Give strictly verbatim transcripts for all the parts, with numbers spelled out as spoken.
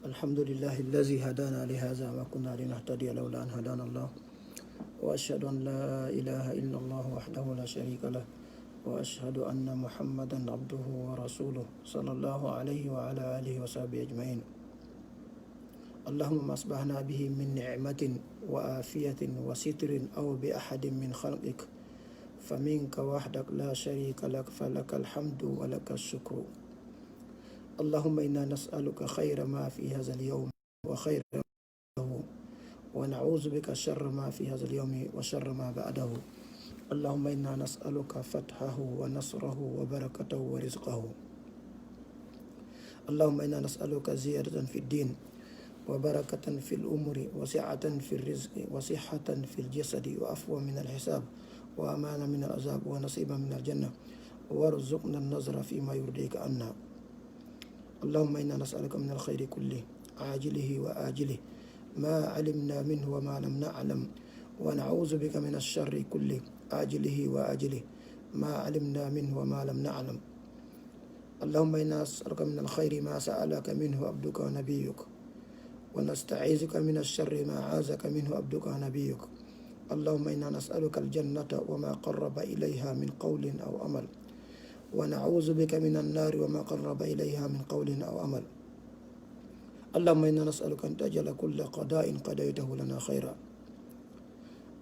الحمد لله الذي هدانا لهذا وما كنا لنهتدي لولا أن هدانا الله. وأشهد أن لا إله إلا الله وحده لا شريك له. وأشهد أن محمدا عبده ورسوله، صلى الله عليه وعلى آله وصحبه أجمعين. اللهم ما أصبحنا به من نعمة وعافية وستر أو بأحد من خلقك، فمنك وحدك لا شريك لك، فلك الحمد ولك الشكر. اللهم إنا نسألك خير ما في هذا اليوم وخير ما بعده، ونعوذ بك شر ما في هذا اليوم وشر ما بعده. اللهم إنا نسألك فتحه ونصره وبركته ورزقه. اللهم إنا نسألك زيادة في الدين، وبركة في الأمور، وسعة في الرزق، وصحة في الجسد، وعفوا من الحساب، وأمانا من العذاب، ونصيبا من الجنة، وارزقنا النظر فيما يرضيك عنا. اللهم إنا نسألك من الخير كله، عاجله وآجله، ما علمنا منه وما لم نعلم، ونعوذ بك من الشر كله، عاجله وآجله، ما علمنا منه وما لم نعلم. اللهم إنا نسألك من الخير ما سألك منه عبدك ونبيك، ونستعيذك من الشر ما عاذك منه عبدك ونبيك. اللهم إنا نسألك الجنة وما قرب إليها من قول أو عمل، ونعوذ بك من النار وما قرب إليها من قول أو عمل. اللهم إنا نسألك أن تجعل كل قضاء قضيته لنا خيرا.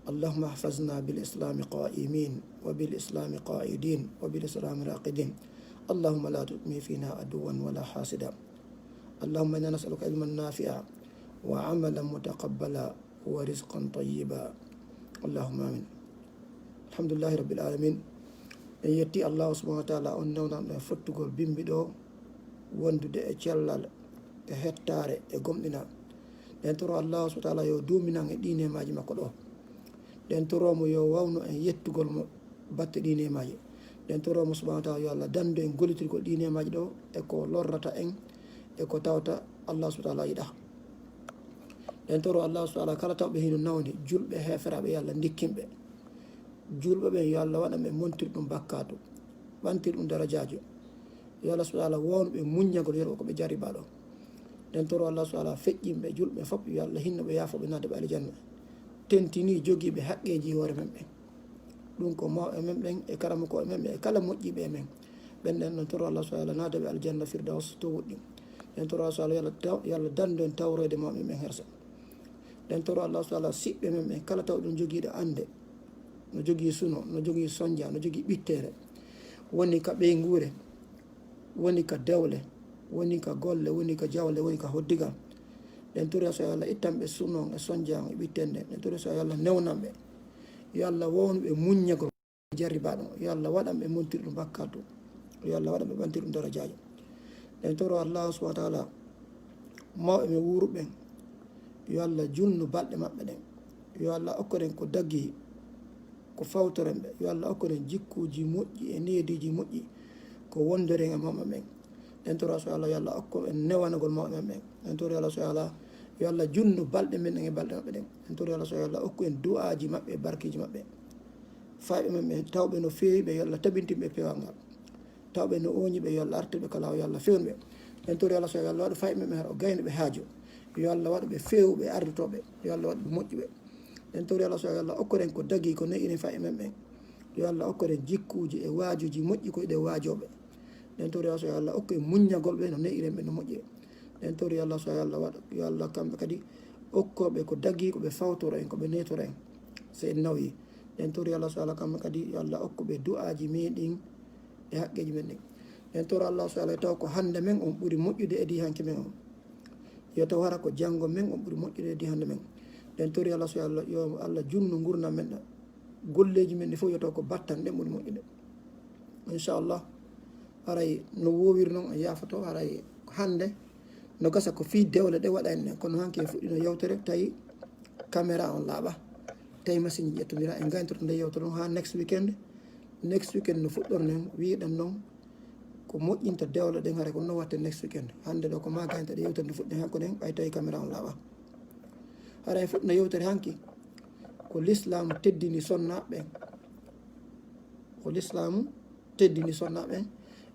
اللهم احفظنا بالإسلام قائمين، وبالإسلام قائدين، وبالإسلام راقدين. اللهم لا تدم فينا عدوا ولا حاسدا. اللهم إنا نسألك علما نافعا، وعملا متقبلا، ورزقا طيبا. اللهم آمين. الحمد لله رب العالمين. En yetti Allahu subhanahu wa ta'ala, on newnanɗo en fottugol bimbi ɗo, wondude e cellal, e hettaare, e gomɗinal. Ɗen toro Allahu subhanahu wa ta'ala yo duuminan e ɗi neemaaji makko ɗo. Ɗen toro mo yo wawnu en yettugol mo batte ɗi neemaaji. Ɗen toro mo subhanahu wa ta'ala yo Allah dandu en gollitirgol ɗi neemaaji ɗo e ko lorrata en, e ko tawata Allah subhanahu wa ta'ala yiɗa. Ɗen toro Allah subhanahu wa ta'ala kala tawɓe hino nawni, julɓe, heeferaaɓe, yo Allah ndikkin ɓe. Julɓe ɓen yo Allah waɗan ɓe montir ɗum bakkaatu, ɓantir ɗum darajaajo. Yo Allah subhanahu wa ta'ala wownu ɓe muññagol yeru ko ɓe jarribaa ɗo. Ɗen toro Allah subhanahu wa ta'ala feƴƴin ɓe, julɓe fof, yo Allah hinno ɓe, yaafo ɓe, naada ɓe aljanna. Tentini jogiiɓe haqqeeji hoore men ɓen. Ɗum ko mawɓe men ɓen e karamokooɓe men ɓen e kala moƴƴiiɓe e men. Ɓen ɗen ɗon toro Allah subhanahu wa ta'ala naada ɓe aljanna Firdaws to woɗɗi. Ɗen toro Allah subhanahu wa ta'ala yo Allah taw-, yo Allah dandu en tawreede mawɓe men hersa. Ɗen toro Allah subhanahu wa ta'ala siɓɓe men ɓen kala taw ɗum jogiiɗo annde, no jogii suno, no jogii sonja, no jogii ɓitteere, woni ka ɓeynguure, woni ka dewle, woni ka golle, woni ka jawle, woni ka hoddigal. Ɗen toro Allah subhanahu wa ta'ala yo Allah ittan ɓe suno on e sonja on e ɓitteende. Ɗen toro Allah subhanahu wa ta'ala yo Allah newnan ɓe. Yo Allah wownu ɓe muññagol jarribaaɗo. Yo Allah waɗan ɓe montir ɗum bakkaatu. Yo Allah waɗan ɓe ɓantir ɗum darajaajo. Ɗen toro Allah subhanahu wa ta'ala mawɓe men wuuruɓe ɓen. Yo Allah julnu balɗe maɓɓe ɗen. Yo Allah okku ɗen ko dagii, ko fawtoren ɓe. Yo Allah okku ɗen jikkuuji moƴƴi e neediiji moƴƴi, ko wondoren e mawɓe ɓen. Ɗen toro Allah subhanahu wa ta'ala yo Allah okku en newanagol mawɓe ɓen. Ɗen toro Allah subhanahu wa ta'ala yo Allah junnu balɗe men ɗen e balɗe maɓɓe ɗen. Ɗen toro Allah subhanahu wa ta'ala okku en du'aaji maɓɓe e barkiiji maɓɓe. Fayɓe men ɓe tawɓe no feewi ɓe, yo Allah tabintin ɓe peewal ngal. Tawɓe no ooñi ɓe, yo Allah artir ɓe ka laawol, yo Allah fewnu ɓe. Ɗen toro Allah subhanahu wa ta'ala yo Allah waɗu fayɓe men ɓe hara o gayna ɓe haaju. Yo Allah waɗu ɓe feewuɓe ardotooɓe. Yo Allah waɗu ɓe moƴƴuɓe. Ɗen toro Allah subhanahu wa ta'ala okku ɗen ko dagii ko ne'iren fayɓe men ɓen. Yo Allah okku ɗen jikkuuji e waajuuji moƴƴi ko hiɗen waajooɓe. Ɗen toro Allah subhanahu wa ta'ala okku en muññagol ɓe no ne'iren ɓe no moƴƴi. Ɗen toro Allah subhanahu wa ta'ala yo Allah waɗu, yo Allah kamɓe kadi okku ɓe ko dagii ko ɓe fawtora en, ko ɓe netora en. So en nawyi. Ɗen toro Allah subhanahu wa ta'ala kamɓe kadi yo Allah okku ɓe du'aaji meɗen e haqqeeji men ɗin. Ɗen toro Allah subhanahu wa ta'ala taw ko hannde men on ɓuri moƴƴude e di hanki men on. Yo taw hara ko janngo men on ɓuri moƴƴude e di hannde men. Ɗen toro Allah subhanahu wa ta'ala yo Allah junnu ngurndan men ɗan. Golleeji men ɗi fof yo taw ko battanɗe ɓuri moƴƴude. Inchallah, haray no woowiri non, on yaafoto, haray hannde no gasa ko fii dewle ɗe waɗa en ɗen. Kono hanki en fuɗɗino yewtere, tawi caméra on laaɓa, tawi machine ji ƴettondira, en gayntorto nde yewtere on haa next weekend. Next weekend no fuɗɗornen, wiiɗen non ko moƴƴinta dewle ɗen, haray ko no watte next weekend. Hannde ɗo ko ma gaynta ɗe yewtere nde fuɗɗen hakkunde en, ɓay tawi caméra on laaɓa. Haray en fuɗɗino yewtere hanki ko lislaamu teddini sonnaaɓe ɓen. Ko lislaamu teddini sonnaaɓe ɓen,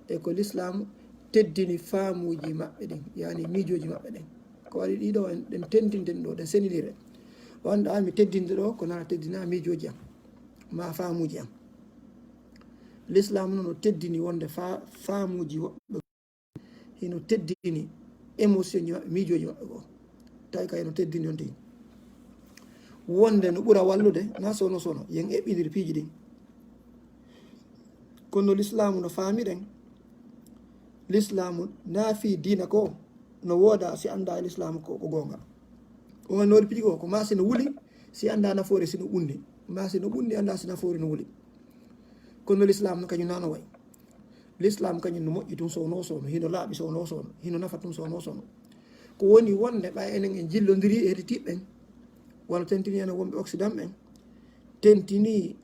e ko lislaamu teddini faamuuji maɓɓe ɗin, yani miijooji maɓɓe ɗin. Ko waɗi ɗiɗo en, ɗen tentinten ɗo, ɗen senindire. Wonde an mi teddinde ɗo, ko nana teddina miijooji am, ma faamuuji am. L'islam noon no teddini wonde fa-, faamuuji woɓɓe, hino teddini émotion ji maɓɓe, miijooji maɓɓe goo. Tawi kay no teddini on tigi. Wonde no ɓura wallude, na sono sono, yen eɓɓindir piiji ɗin. Kono lislaamu no faamiɗen, lislaamu na fii diina ko no wooda si annda lislaamu ko, ko goonga. O noori piiji ko, ko ma si no wuli, si annda nafoore si no ɓunni. Ma si no ɓunni, annda si nafoore no wuli. Kono lislaamu no kañum na no wayi. Lislaamu kañum no moƴƴi tun sowno sowno, hino laaɓi sowno sowno, hino nafa tun sowno sowno. Ko woni wonde ɓay enen en jillondiri e heɗitiiɓe ɓen, wano tentini enen wonɓe Occident ɓen, tentini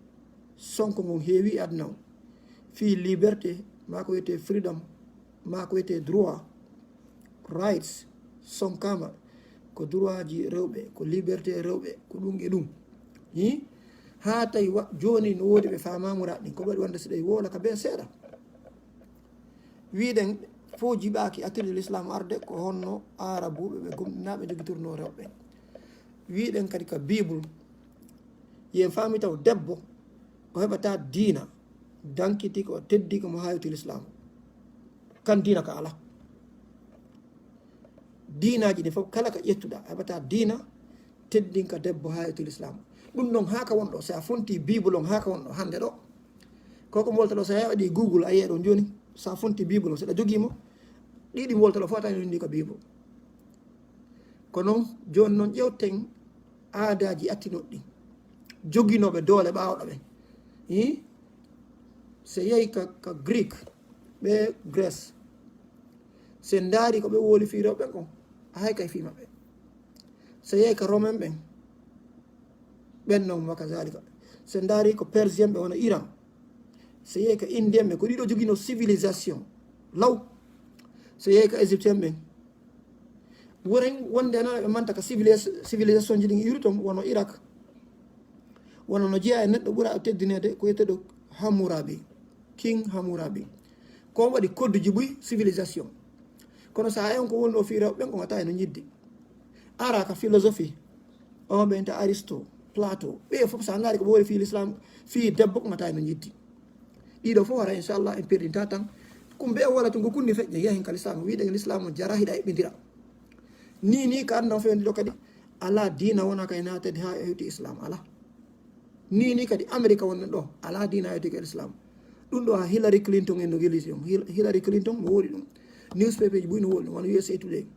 sonko ngon heewi aduna on. Fii liberté, maa ko wiyetee freedom, maa ko wiyetee droit, rights, sonkaama, ko droit ji rewɓe, ko liberté rewɓe, ko ɗum e ɗum. Hi? Haa tawi wa-, jooni no woodi ɓe faamaamuraɗi ɗin, ko ɓe waɗi wonde si ɗe woola ka bee seeɗa. Wiɗen fof jiɓaaki attirde l'islam arde ko honno Aarabuuɓe ɓe gomɗinaaɓe jogitornoo rewɓe. Wiɗen kadi ka Bible, yen faami taw debbo o heɓata diina, dankiti ko, teddi ko mo haa yewti l'islam. Kan diina ka alaa. Diinaaji ɗi fof kala ka ƴettuɗaa, a heɓata diina teddinka debbo haa yewti l'islam. Ɗum noon haa ka wonɗo, so a fonti Bible on haa ka wonɗo hannde ɗo, ko ko mbolta ɗo, so a waɗi Google, a yi'ay ɗon jooni, so a fonti Bible on, so ɗa jogii mo, ɗiɗi mbolta ɗo fof a tawi no winndi ko Bible. Kono jooni noon ƴewten aadaaji attinooɗi ɗin, joginooɓe doole ɓaawɗo ɓen. Hi? So yehi ka, ka Greek, ɓe Grèce, so en ndaari ko ɓe wowli fii rewɓe ɓen kon, a hay kay fii maɓɓe. So yehi ka Romain ɓen, ɓen noon wa kazalika. So en ndaari ko Persien ɓe wona Iran, so yehi ka Indien ɓe, ko ɗiɗo joginoo civilisation law. So yehi ka Égyptien ɓen, wuren wonde noon ɓe manta ka civilis-, civilisation ji ɗin iwri ton, wano Irak, wano no jeyaa e neɗɗo ɓura teddineede ko wiyeteeɗo Hammurabi, King Hammurabi. Ko on waɗi kodduji buy civilisation. Kono so a ewan ko wonno fii rewɓe ɓen, ko ngata e no njiddi. Ara ka philosophie, on ɓe inta Aristo, Plato, ɓe fof so a ngaari ko ɓe woni fii l'islam, fii debbo ko ngata e no njiddi. Ɗiɗo fof hara inchallah en perdinta tan. Kumbe en wala tungo kunni feƴƴe yahin ka l'islam, wiɗen l'islam on jara hiɗa eɓɓindira. Ni, ni ka aduna fewndi ɗo kadi, alaa diina wona kay naatede haa e hewti islam, alaa. Ni, ni kadi Amerika wonɗen ɗo, alaa diina hewti ka l'islam. Ɗum ɗo ha Hillary Clinton en no gelisi ɗum. Hil-, Hillary Clinton no woodi ɗum. Newspaper ji buy no woodi ɗum, wano U S A Today.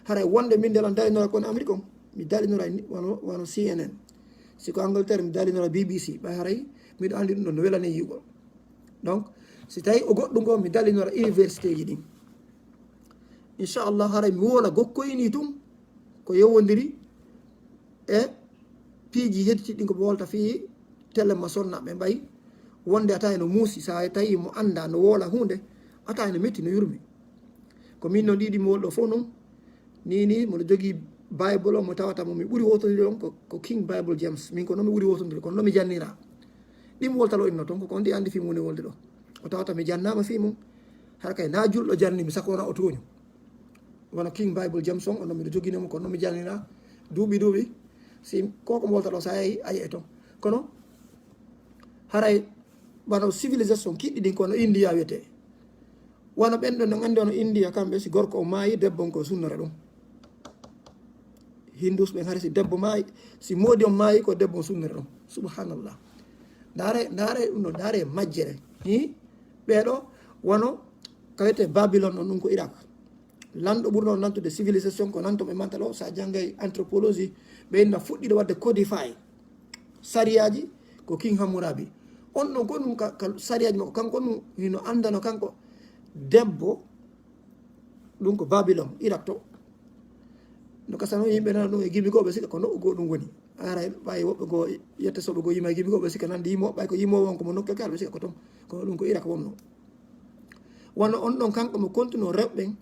Haray wonde min ndelan dalinora kon Amérique on, mi dalinora ni, wano, wano C N N. Si ko Angleterre, mi dalinora B B C. Ɓay haray miɗo andi ɗum ɗon no welani yi'ugol. Donc, si tawi o goɗɗum goo, mi dalinora université ji ɗin. Inchallah, haray mi woola gokkoyni tun ko yowondiri e piiji hedditi ɗin ko ɓe wolta fii tele ma sonna ɓe mbayi wonde ata eno muusi, sa tawi mo anda no woola huunde, ata eno metti no yurmi. Ko min no ɗiɗi mi wolɗo fof non, ni, ni, mo jogii Bible o, mo tawata mo mi ɓuri wotondiri on ko, ko King Bible James. Min ko non mi ɓuri wotondiri, kono non mi jannira. Ɗi mi wolta ɗo inno ton, ko kon ɗi andi fii mo woni wolde ɗo. O tawata mi jannama fii mum. Hara kay na julɗo janni mi, sako wona o tooñu. Wano King Bible James on, on non miɗo jogino mo, kono non mi jannira duuɓi, duuɓi. Si ko ko mi wolta ɗo, sa yehi, a yi'ay ton. Kono haray wano civilisation kiɗɗi ɗin, ko no India wiyetee. Wano ɓen ɗon no andi, wano India, kamɓe si gorko o maayi, debbo on ko sunnora ɗum. Hindus ɓen hari si debbo maayi, si moodi on maayi, ko debbo on sunnora ɗum. Subhanallah. Ndaare, ndaare ɗum ɗo, ndaare majjere. Hi? Ɓeeɗo wano ka wiyetee Babylone on, ɗum ko Irak. Lanɗo ɓurɗo on lantude civilisation ko nanto ɓe manta ɗo, sa janngay anthropologie, ɓe inna fuɗɗiɗo waɗde codify sariyaaji ko King Hammurabi. On ɗon ko ɗum ka, ka sariyaaji makko, kanko ɗum hino anndano kanko debbo, ɗum ko Babylone, Irak to. No kasano yimɓe nana ɗum e gimi goo, ɓe sikka ko nokku goo ɗum woni. Haray ɓay woɓɓe goo yette soɓe goo yima e gimi goo, ɓe sikka nandi yimo, ɓay ko yimoowo on ko mo nokke kala, ɓe sikka ko ton. Kono ɗum ko Irak wonno. Wano on ɗon kanko mo kontuno rewɓe ɓen,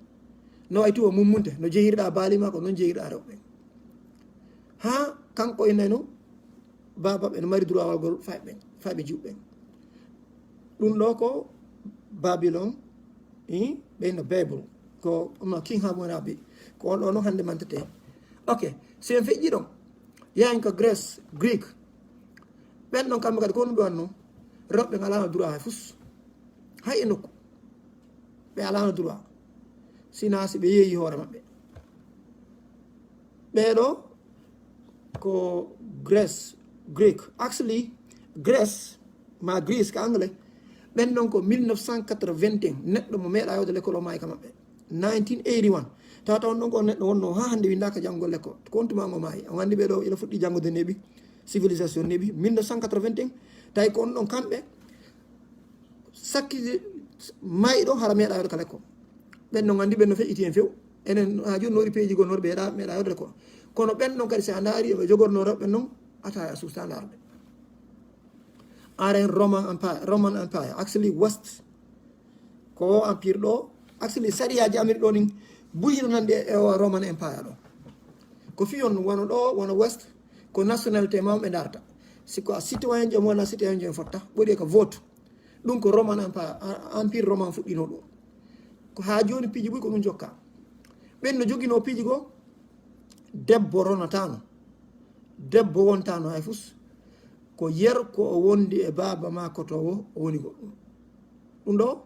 no wayi tuwo mummunte, no jeyirɗa baali makko, non jeyirɗa rewɓe ɓen. Haa kanko e nano, baaba ɓe no mari droit walgol fayɓe ɓen, fayɓe juɓɓe ɓen. Ɗum ɗo ko Babylone, i, ɓe no Babel. Ko no King Hammurabi, ko on ɗo no hannde mantete. Ok, si en feƴƴi ɗon, yahen ko Grèce, Greek. Ɓen ɗon kamɓe kadi ko honno ɓe wanno? Rewɓe ɓen alaano droit hay fus. Hay e nokku. Ɓe alaano droit. Sinaa si ɓe yeeyi hoore maɓɓe. Ɓee ɗo ko Grèce, Greek. Actually, Grèce, ma Greece ka anglais, ɓen ɗon ko mille neuf cent quatre-vingt-un, neɗɗo mo meeɗa yawde l'école o maayi ka maɓɓe. Nineteen eighty-one. Tawa taw on ɗon ko neɗɗo wonno ha hannde windaaka janngol l'école. Ko on tuma ngo maayi. On anndi ɓee ɗo ila fuɗɗi janngude neeɓi, civilisation neeɓi, mille neuf cent quatre-vingt-un. Tawi ko on ɗon kamɓe, sakki mayɗo hara meeɗa yawde ka l'école. Ɓen ɗon anndi ɓen no feƴƴiti hen few. Enen ha jooni no waɗi peeji goo no waɗi ɓe meeɗa, meeɗa yawde l'école. Kono ɓen ɗon kadi si a ndaari ɓe jogorno rewɓe non, ata a suusta ndaarde. Aren Roman Empire, Roman Empire, actually West, ko o empire ɗo, actually sariyaaji Amérique ɗo ɗin buy hino nandi e o Roman Empire ɗo. Ko fiyon wano ɗo, wano West, ko nationalité ma ɓe ndarta. Si ko a citoyen jo, mo wona citoyen jo, fotta, ɓuri ka vote. Ɗum ko Roman Empire, a-, Empire Roman fuɗɗino ɗum. Ko ha jooni piiji buy ko ɗum jokka. Ɓen no jogino piiji goo, debbo ronatano. Debbo wontano hay fus. Ko yer ko o wondi e baaba ma kotowo o woni goɗɗum. Ɗum ɗo,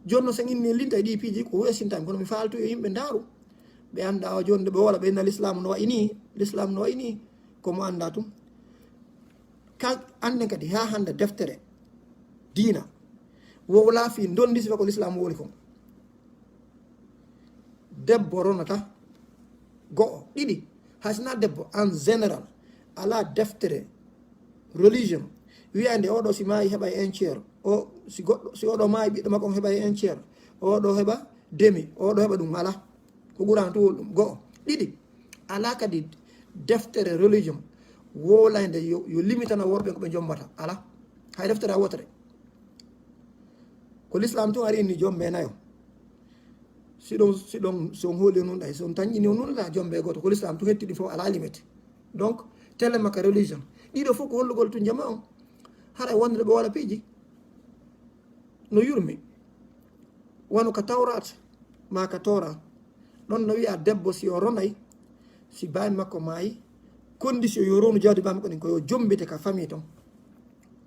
jonno sen inni linta e ɗi piiji ko wasting time, kono mi faaltu yo yimɓe ndaaru. Ɓe annda o jooni nde ɓe wola, ɓe inna l'islam no wayi ni, l'islam no wayi ni, ko mo annda tum. Ka annden kadi ha hannde deftere diina wowla fi ndondi sifa ko l'islam wowli kon. Debbo ronata go'o, ɗiɗi, hay sinaa debbo, en général, alaa deftere religion wiyaande oɗo si maayi heɓay un tiers, o si goɗɗo, si oɗo maayi ɓiɗɗo makko on heɓay un tiers, oɗo heɓa demi, oɗo heɓa ɗum, alaa. Ko Qur'an tun woni ɗum. Go'o. Ɗiɗi, alaa kadi deftere religion wowlaynde yo, yo limitana worɓe ko ɓe jombata. Alaa. Hay deftere a wotere. Ko l'islam tun ari ni jombe nayo. Si ɗon, si ɗon, si on hooli on nun ɗay, si on tanƴini on nun ɗa jombe gooto. Ko l'islam tun hetti ɗi fof alaa limite. Donc, tele makka religion. Ɗiɗo fof ko hollugol tun jama on. Haray wonde ɓe wala piiji. No yurmi. Wano ka Tawrat, ma ka Tora. Ɗon no wi'a debbo si o ronay, si baay makko maayi, condition yo ronu jawdi baay makko ɗin ko yo jombite ka famille ton.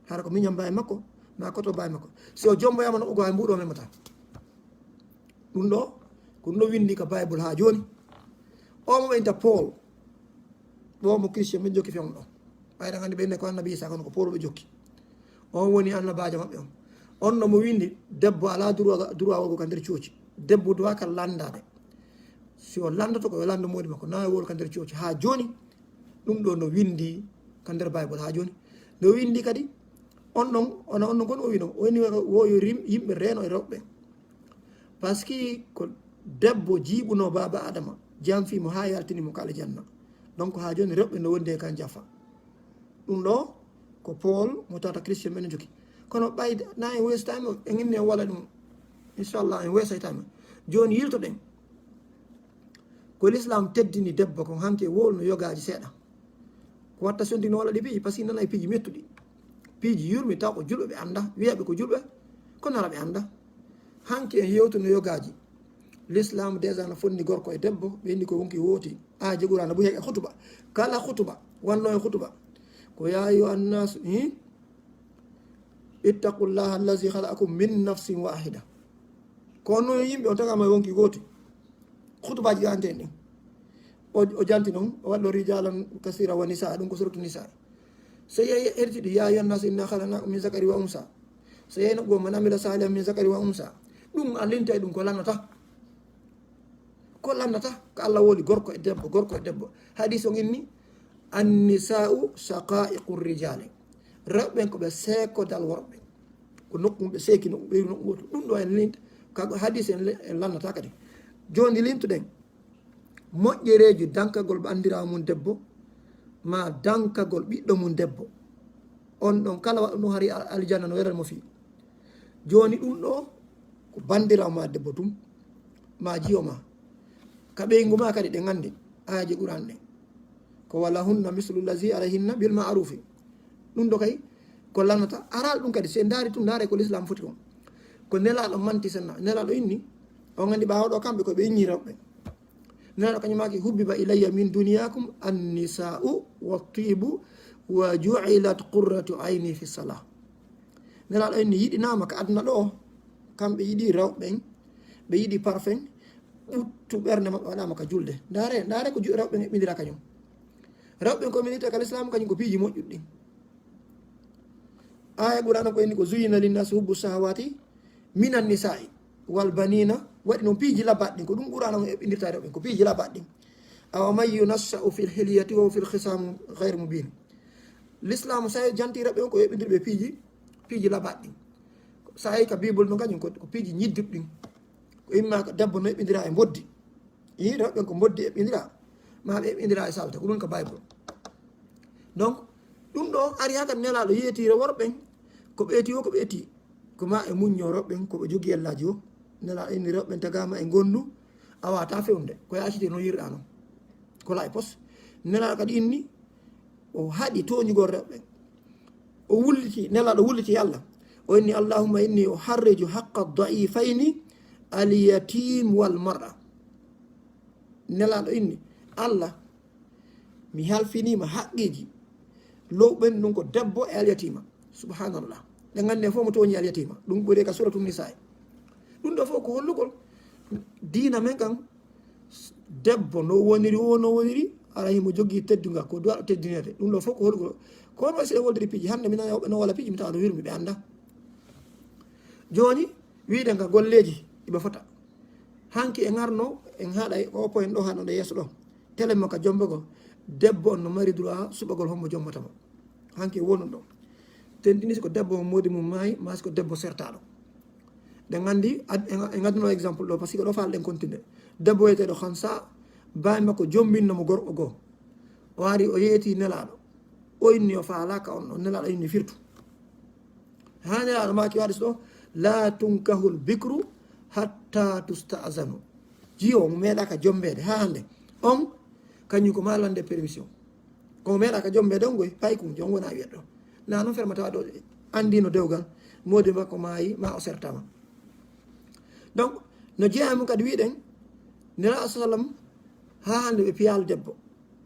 Hara ko miñam baay makko, ma koto baay makko. Si o jomboyama no ugo hay mbuɗo memata. Ɗum ɗo, ko ɗum ɗo windi ka Bible ha jooni. O mo ɓe inta Paul, ɗo mo Christian ɓe jokki fewndo ɗo. Ɓayɗa hannde ɓe inna ko Annabi Isa kono ko Paul ɓe jokki. On woni annabaajo maɓɓe on. On no mo windi debbo alaa droit, droit wongo ka nder cooci. Debbo droit ka landaade. Si o landoto ko yo lando moodi makko, na o wol ka nder cooci. Ha jooni, ɗum ɗo no windi ka nder Bible ha jooni. No windi kadi, on ɗon, ona on ɗon kono o wino, o wini wo yo rim-, yimɓe reeno e rewɓe. Parce que ko debbo jiiɓuno baaba Adama, janfi mo ha yaltini mo ka aljanna. Donc ha jooni rewɓe no wondi e kan jafa. Ɗum ɗo ko Paul mo tata Christian ɓen jogii. Kono ɓay na en waste time, en inni en wala ɗum. Inchallah, en waste time. Jooni yiltoɗen. Ko l'islam teddini debbo kon hanki e wowluno yogaaji seeɗa. Ko watta sondi no wala ɗi piiji, parce que nana e piiji mettuɗi. Piiji yurmi taw ko julɓe ɓe annda, wiyaɓe ko julɓe, kono hara ɓe annda. Hanki en yewtuno yogaaji. L'islam déjà no fonni gorko e debbo, ɓe inni ko wonki wooti. Aaji Qur'aana buy heɓe khutuba. Kala khutuba, wanno e khutuba. Ko ya ayyuha annasu, hi? Ittaqullaha allazi khalaqakum min nafsin wahida. Kono yimɓe on tagama e wonki gooti. Khutubaaji ɗi anten ɗin. O, o janti non, o waɗɗo rijalan kasira wa nisa, ɗum ko suratu nisa. So yehi hertidi, ya ayyuhan nasu inna khalaqnakum min zakari wa unsa. So yehi no goma man amila salihan min zakari wa unsa. Ɗum a linta e ɗum ko lannata. Ko lannata, ko Allah woli gorko e debbo, gorko e debbo. Hadis on inni, "Annisa'u shaqa'iqur rijali." Rewɓe ɓen ko ɓe seekodal worɓe. Ko nokku mum ɓe seeki, nokku ɓeyru, nokku gootu. Ɗum ɗo en linta, ka hadis en le-, en lannata kadi. Jooni lintuɗen moƴƴereeji dankagol banndiraawo mum debbo, ma dankagol ɓiɗɗo mum debbo. On ɗon kala waɗɗo ɗum hari al-, aljanna no welan mo fii. Jooni ɗum ɗo ko banndiraawo ma debbo tum, ma jiyo ma. Ka ɓeyngu ma kadi ɗen anndi aayaji Qur'an ɗen. Ko "Wa lahunna mislu llazi alayhinna bil ma'rufi." Ɗum ɗo kay ko lannata. Aral ɗum kadi, si en ndaari tun, ndaare ko l'islam foti kon. Ko Nelaaɗo manti senna. Nelaaɗo inni, On anndi ɓaawo ɗo kamɓe ko ɓe innyi rewɓe. Nelaaɗo kañum maaki, "Hubbiba ilayya min duniyaakum annisaa'u wa tiibu wa ju'ilat qurratu ayni fi salah." Nelaaɗo inni yiɗinaama ka aduna ɗo, kamɓe yiɗi rewɓe ɓen, ɓe yiɗi parfum, ɓuttu ɓernde maɓɓe waɗaama ka julde. Ndaare, ndaare ko ju-, rewɓe ɓen eɓɓindira kañum. Rewɓe ɓen ko milita ka Lislaam kañum ko piiji moƴƴuɗi ɗin. Aaya Qur'aana ko inni ko, "Zuyyina linnasi hubbu shahawati minan nisa'i wal banina." Waɗi noon piiji labaɗi ɗin, ko ɗum Qur'aana on eɓɓindirta rewɓe ɓen, ko piiji labaɗi ɗin. "Awa man yunassa'u fil hilyati wa huwa fil khisami ghayr mubin." Lislaam sa janti rewɓe on ko eɓɓindirɓe piiji, piiji labaɗi ɗin. Sa yehi ka Bible ɗon kañum ko, ko piiji ñidduɗi ɗin. Ko imma ko debbo no eɓɓindira e mboddi. Ii, rewɓe ɓen ko mboddi eɓɓindira. Ma ɓe eɓɓindira e salte, ko ɗum ka Bible. Donc, ɗum ɗo ari haa kadi Nelaaɗo yeetire worɓe ɓen, ko ɓe eti o, ko ɓe eti. Ko ma e muñño rewɓe ɓen, ko ɓe jogii ellaaji o. Nelaaɗo inni rewɓe ɓen tagaama e ngonndu, a waata fewnde. Ko yaaciti no yirɗa non. Ko laay pos. Nelaaɗo kadi inni, o haɗi tooñugol rewɓe ɓen. O wulliti, Nelaaɗo wulliti Allah. O inni, "Allahumma inni uharriju haqqa da'ifayni al yatim wal mar'a." Nelaaɗo inni, "Allah, mi halfiniima haqqeeji lowɓe ɓen, ɗum ko debbo e alyatima." Subhanallah. Ɗen anndi fof mo tooñi alyatima. Ɗum ɓuri ka Suratul Nisa'i. Ɗum ɗo fof ko hollugol diina men kan, debbo no woniri, o no woniri, ara himo jogii teddungal, ko duwaɗo teddineede. Ɗum ɗo fof ko hollugol. Kono si ɗen woldiri piiji, hannde mi nana woɓɓe no wala piiji, mi tawa no wirmi, ɓe annda. Jooni, wiɗen ka golleeji, iɓe fota. Hanki en arno, en haɗa o point ɗo, hano ɗo yeeso ɗo. Tele mo ka jombagol, debbo on no mari droit suɓagol hommo jombata mo. Hanki wonun ɗo. Tentini si ko debbo on moodi mum maayi, ma si ko debbo sertaaɗo. Ɗen anndi, ad-, en, en adduno exemple ɗo, parce que ɗo faalɗen continue. Debbo wiyeteeɗo Hansa, baay makko jombinno mo gorko goo. O ari, o yeeti Nelaaɗo. O inni o faalaaka on ɗon, Nelaaɗo inni firtu. Haa Nelaaɗo maaki waɗi so ɗo, "La tunkahul bikru hatta tusta'zanu." Jiwo mo meeɗaaka jombeede haa hannde. On, kañum ko maa lande permission. Ko mo meeɗaaka jombeede on goy, paykum, jom wona wiyat ɗo. Na non fermata ɗo, anndino dewgal, moodi makko maayi, ma o sertama. Donc, no jeyaa e mum kadi wiɗen, Nelaaɗo sallam, haa hannde ɓe piyaali debbo.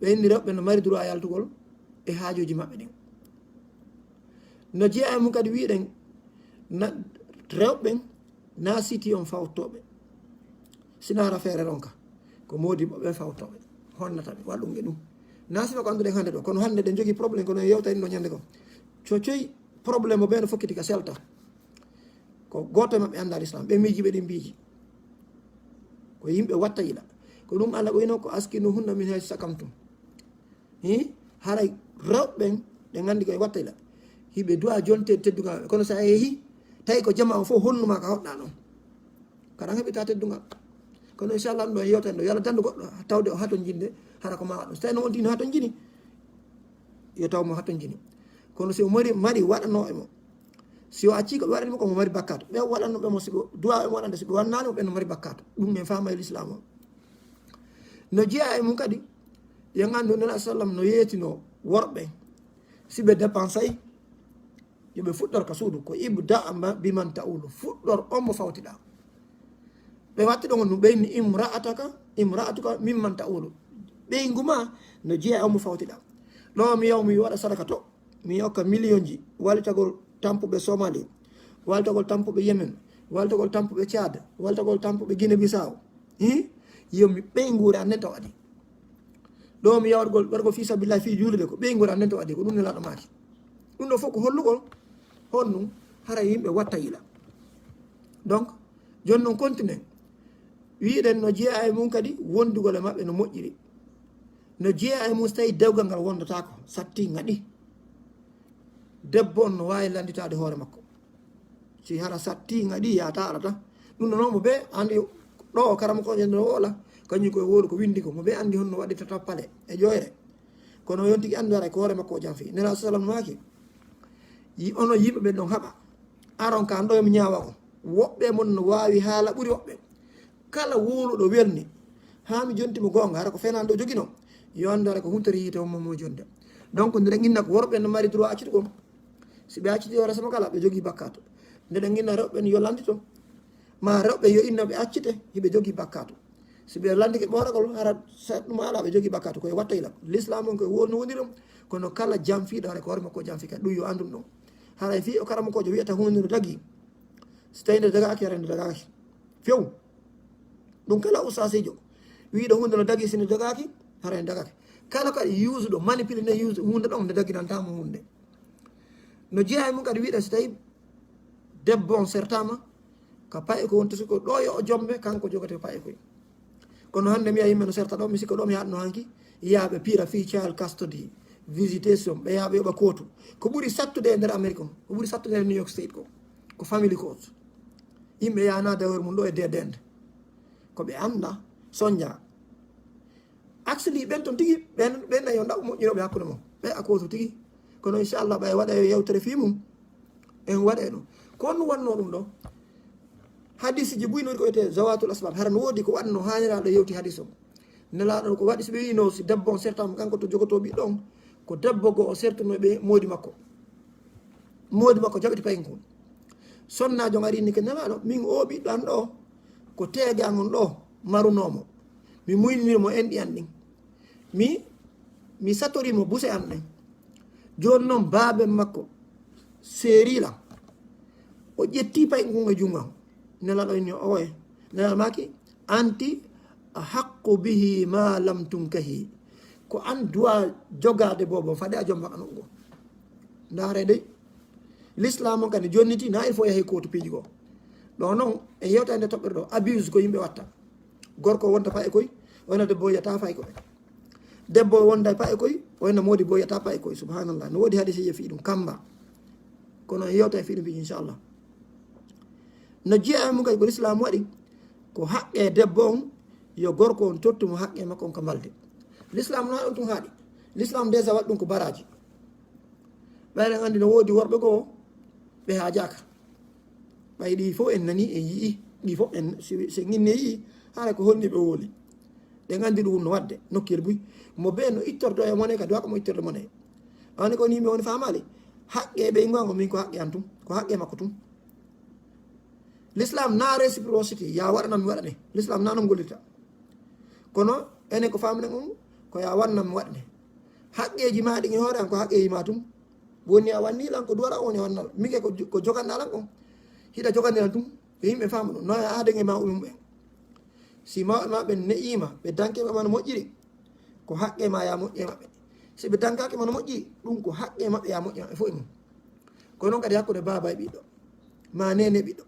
Ɓe inni rewɓe no mari droit yaltugol e haajuuji maɓɓe ɗin. No jeyaa e mum kadi wiɗen, na, rewɓe na siti on fawtooɓe. Sina ara feere ronka. Ko moodi ɓe fawtooɓe. Honnata ɓe, waɗu nge ɗum. Na sifa ko annduɗen hannde ɗo. Kono hannde ɗen jogii problème, kono en yewta en ɗo ñande ko. Cocoy problème o ɓe no fokkiti ka selta. Ko gooto e maɓɓe anndaa Lislaam, ɓe miiji ɓe ɗin mbiiji. Ko yimɓe watta yila. Ko ɗum Allah ɓoyno ko, "Askinuhunna min haysu sakantum." Hi, haray rewɓe ɓen, ɓe nganndi koye watta yila. Hiɓe du'a jonte teddungal maɓɓe. Kono si a yehi, tawi ko jama on fof honnuma ka hoɗɗa ɗon. Kaɗan heɓita teddungal. Kono inchallah ɗum ɗo yewta en ɗo. Yo Allah dandu goɗɗo, tawde o haton jinde, hara ko ma waɗɗo. So tawi no wonti no haton jini, yo taw mo haton jini. Kono si o mari, mari waɗano e mo, si o accii ko ɓe waɗani mo, ko mo mari bakkaatu. Ɓe waɗanno ɓe mo, si ɓe du'a ɓe mo waɗande, si ɓe wannani mo, ɓe no mari bakkaatu. Ɗum men faama e Lislaam o. No jeyaa e mum kadi, yo nganndu Nelaaɗo sallam no yeetino worɓe, si ɓe dépensay, yo ɓe fuɗɗor ka suudu, ko ibda' ma biman ta'ulu, fuɗɗor on mo fawtiɗaa. Ɓe watti ɗon on ɗum, ɓe inni imra'ataka, imra'atuka mimman ta'ulu. Ɓeyngu ma no jeyaa e on mo fawtiɗaa. Ɗo mi yaw mi waɗa sadaka to, mi hokka miliyonji, walitagol tampuɓe Somali, walitagol tampuɓe Yemen, walitagol tampuɓe Tchad, walitagol tampuɓe Guinée Bissau. Hi? Yo mi ɓeynguure an nden taw adi. Ɗo mi yawrugol, waɗugol fii sabilillahi fii juulude ko ɓeynguure an nden taw adi, ko ɗum Nelaaɗo maaki. Ɗum ɗo fof ko hollugol, honɗum hara yimɓe watta yila. Donc, jooni non continue. Wiɗen no jeyaa e mum kadi wondugol e maɓɓe no moƴƴiri. No jeyaa e mum so tawi dewgal ngal wondotaako, satti ngaɗi. Debbo on no waawi lannditaade hoore makko. Si hara satti ngaɗi yaata alata. Ɗum ɗo noon mo ɓe anndi ɗo o karamokoojo no woola, kañum koye wooru ko winndi ko. Mo ɓe anndi honno waɗirta tappale e ƴoyre. Kono o yontiki anndu hara ko hoore makko o janfi. Nelaaɗo sallam maaki, yi-, onon yimɓe ɓen ɗon haɓa. Aron ka ɗo mi ñaawa on. Woɓɓe mon no waawi haala ɓuri woɓɓe. Kala wowluɗo welni, haa mi jonti mo goonga, hara ko fenaande o joginoo, yo anndu hara ko hunteri yiite on mo mo jonde. Donc, ndeɗen inna ko worɓe no mari droit accitugol. Si ɓe acciti hoore sama kala, ɓe jogii bakkaatu. Ndeɗen inna rewɓe no yo lanndito. Ma rewɓe yo inno ɓe accite, hiɓe jogii bakkaatu. Si ɓe lanndike ɓooragol, hara saɗɗuma alaa, ɓe jogii bakkaatu. Koye watta ila. L'islam on koye wonno woni ɗum, kono kala janfiiɗo, hara ko hoore makko janfi kadi, ɗum yo anndun ɗum. Hara e fii o karamokoojo wiyata huunde no dagii, si tawii nde dagaaki, hara nde dagaaki. Few. Ɗum kala ustaasiijo wiiɗo huunde no dagii, si nde dagaaki, hara nde dagaaki. Kala kadi yuusuɗo, manipule ne yuusu huunde ɗon, nde daginantaa mo huunde. No jeyaa e mum kadi wiiɗa si tawii debbo on sertaama ka paye ko wonti siko ɗo yo o jombe, kanko jogate paye koy. Kono hannde mi yi'a yimɓe no serta ɗo, mi sikko ɗo mi haɗno hanki, yaaɓe piira fii child custody, visitation, ɓe yaaɓe yoɓa kootu. Ko ɓuri sattude e nder Amérique on, ko ɓuri sattude e New York State ko, ko family court. Yimɓe yaha na dawol mum ɗo e dead end. Ko ɓe annda, sonja. Actually, ɓen ton tigi, ɓen, ɓen nayi on ɗaɓɓu moƴƴinooɓe hakkunde mon. Ɓe a kootu tigi. Kono inchallah, ɓay waɗa yo yewtere fii mum. En waɗa e ɗum. Ko on wannoo ɗum ɗo? Hadisiji buy no waɗi ko wiyetee zawatul asbab. Hara no woodi ko waɗno haaniraaɗo yewti hadis on. Nelaaɗo ko waɗi si ɓe wiino si debbo on sertaama kanko to jogotoo ɓiɗɗo on, ko debbo goo o sertuno ɓe moodi makko. Moodi makko jaɓiti payin kon. Sonnaajo on ari ni ke Nelaaɗo, min o ɓiɗɗo an ɗo, ko teegan on ɗo marunoo mo. Mi muyniri mo enɗi an ɗin. Mi, mi satori mo buse an ɗen. Jooni non baaben makko seeri lan. O ƴetti payin kon e junngo an. Nelaaɗo inni oye. Nelaaɗo maaki, anti ahaqqu bihi ma lam tunkahi. Ko an duwa jogaade boobo, fade a jombaka ɗum. Ndaare dey. L'islam on kadi jonniti, na il faut yahi kootu piiji goo. Ɗo non, e yewta nde toɓɓere ɗo, abuse ko yimɓe watta. Gorko wonta paye koy, wona debbo yata paye koy. Debbo wonta paye koy, wona moodi bo yata paye koy. Subhanallah. No woodi hadisi je fii ɗum, kamba. Kono en yewta e fii ɗum piiji, inchallah. No jeyaa e mum kadi ko l'islam waɗi, ko haqqe debbo on, yo gorko on tottu mo haqqe makko on ka malde. L'islam na ɗum tun haaɗi. L'islam déjà waɗi ɗum ko baraaji. Ɓayre en anndi no woodi worɓe goo, ɓe haajaaka. Ɓay ɗi fof en nani, en yi'i, ɗi fof en, si, si en inni e yi'i, hara ko holni ɓe woli. Ɗen anndi ɗum no waɗde, nokkir buy. Mo be no ittordo e mone, ka duwa ko mo ittordo mone. Ani ko ni mi woni faamaali. Haqqe ɓe ingo min ko haqqe an tum, ko haqqe makko tum. L'islam na réciprocité, ya waɗanam mi waɗane. L'islam na non gollirta. Kono enen ko faamnen on, ko ya waɗanam mi waɗane. Haqqeeji ma ɗin e hoore an ko haqqeeji ma tum. Woni a wanni lan ko duwara on e wannal. Min ke ko, ko joganɗa lan on. Hiɗa jogani lan tum. Yo yimɓe faamu ɗum. No e aaden e ma umum en. Si mawɓe ma ɓen ne'ima, ɓe danke ma no moƴƴiri. Ko haqqe ma ya moƴƴe maɓɓe. Si ɓe dankaaki ma no moƴƴi, ɗum ko haqqe maɓɓe ya moƴƴe maɓɓe fof e mum. Ko noon kadi hakkunde baaba e ɓiɗɗo. Ma nene ɓiɗɗo.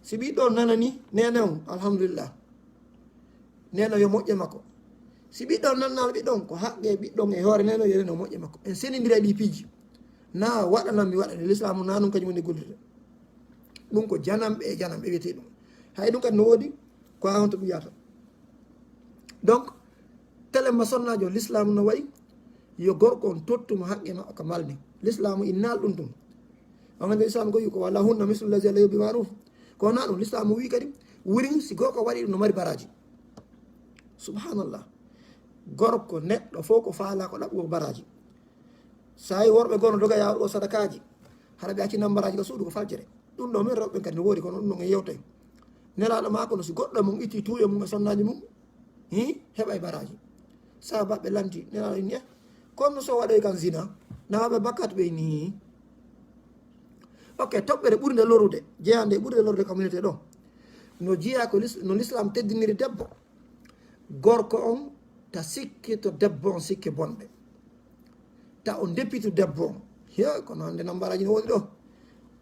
Si ɓiɗɗo on nanani nene on, alhamdulillah. Nene yo moƴƴe makko. Si ɓiɗɗo on nannaali ɓiɗɗo on, ko haqqe ɓiɗɗo on e hoore nene yo nene o moƴƴe makko. En senindira e ɗi piiji. Na waɗanan mi waɗa. L'islam na ɗum kañum woni gollirde. Ɗum ko janamɓe e janamɓe wiyetee ɗum. Hay ɗum kadi no woodi ko a on to ɗum yahata. Donc, tele ma sonnaajo, l'islam no wayi, yo gorko on tottu mo haqqe makko ka malde. L'islam innaali ɗum ɗum. On anndi l'islam ko wi ko, "Wa lahunna mislu llazi alayhi bil ma'ruf." Ko na ɗum, l'islam wi kadi, wurin si gorko waɗi ɗum no mari baraaji. Subhanallah. Gorko neɗɗo fof ko faala ko ɗaɓɓugo baraaji. Sa'i worɓe goo no doga yaha waɗugo sadakaaji. Hara ɓe acci nambaraaji ka suudu ko faljere. Ɗum ɗo min rewɓe kadi no woodi kono ɗum ɗon en yewtay. Nelaaɗo maa kono si goɗɗo mum itti tuuyo mum e sonnaaji mum, hi, heɓay baraaji. Sahaabaaɓe lanti, Nelaaɗo inni, eh, kono so waɗoy kan zina, na waɓe bakkat ɓe ni. Ok, toɓɓere ɓurnde lorude, jeyaande e ɓurnde lorude communauté ɗo. No jeyaa ko lis-, no l'islam teddiniri debbo. Gorko on ta sikkito debbo on sikke bonɗe. Ta o ndepitu debbo on. He, kono hannde nambaraaji no woodi ɗo.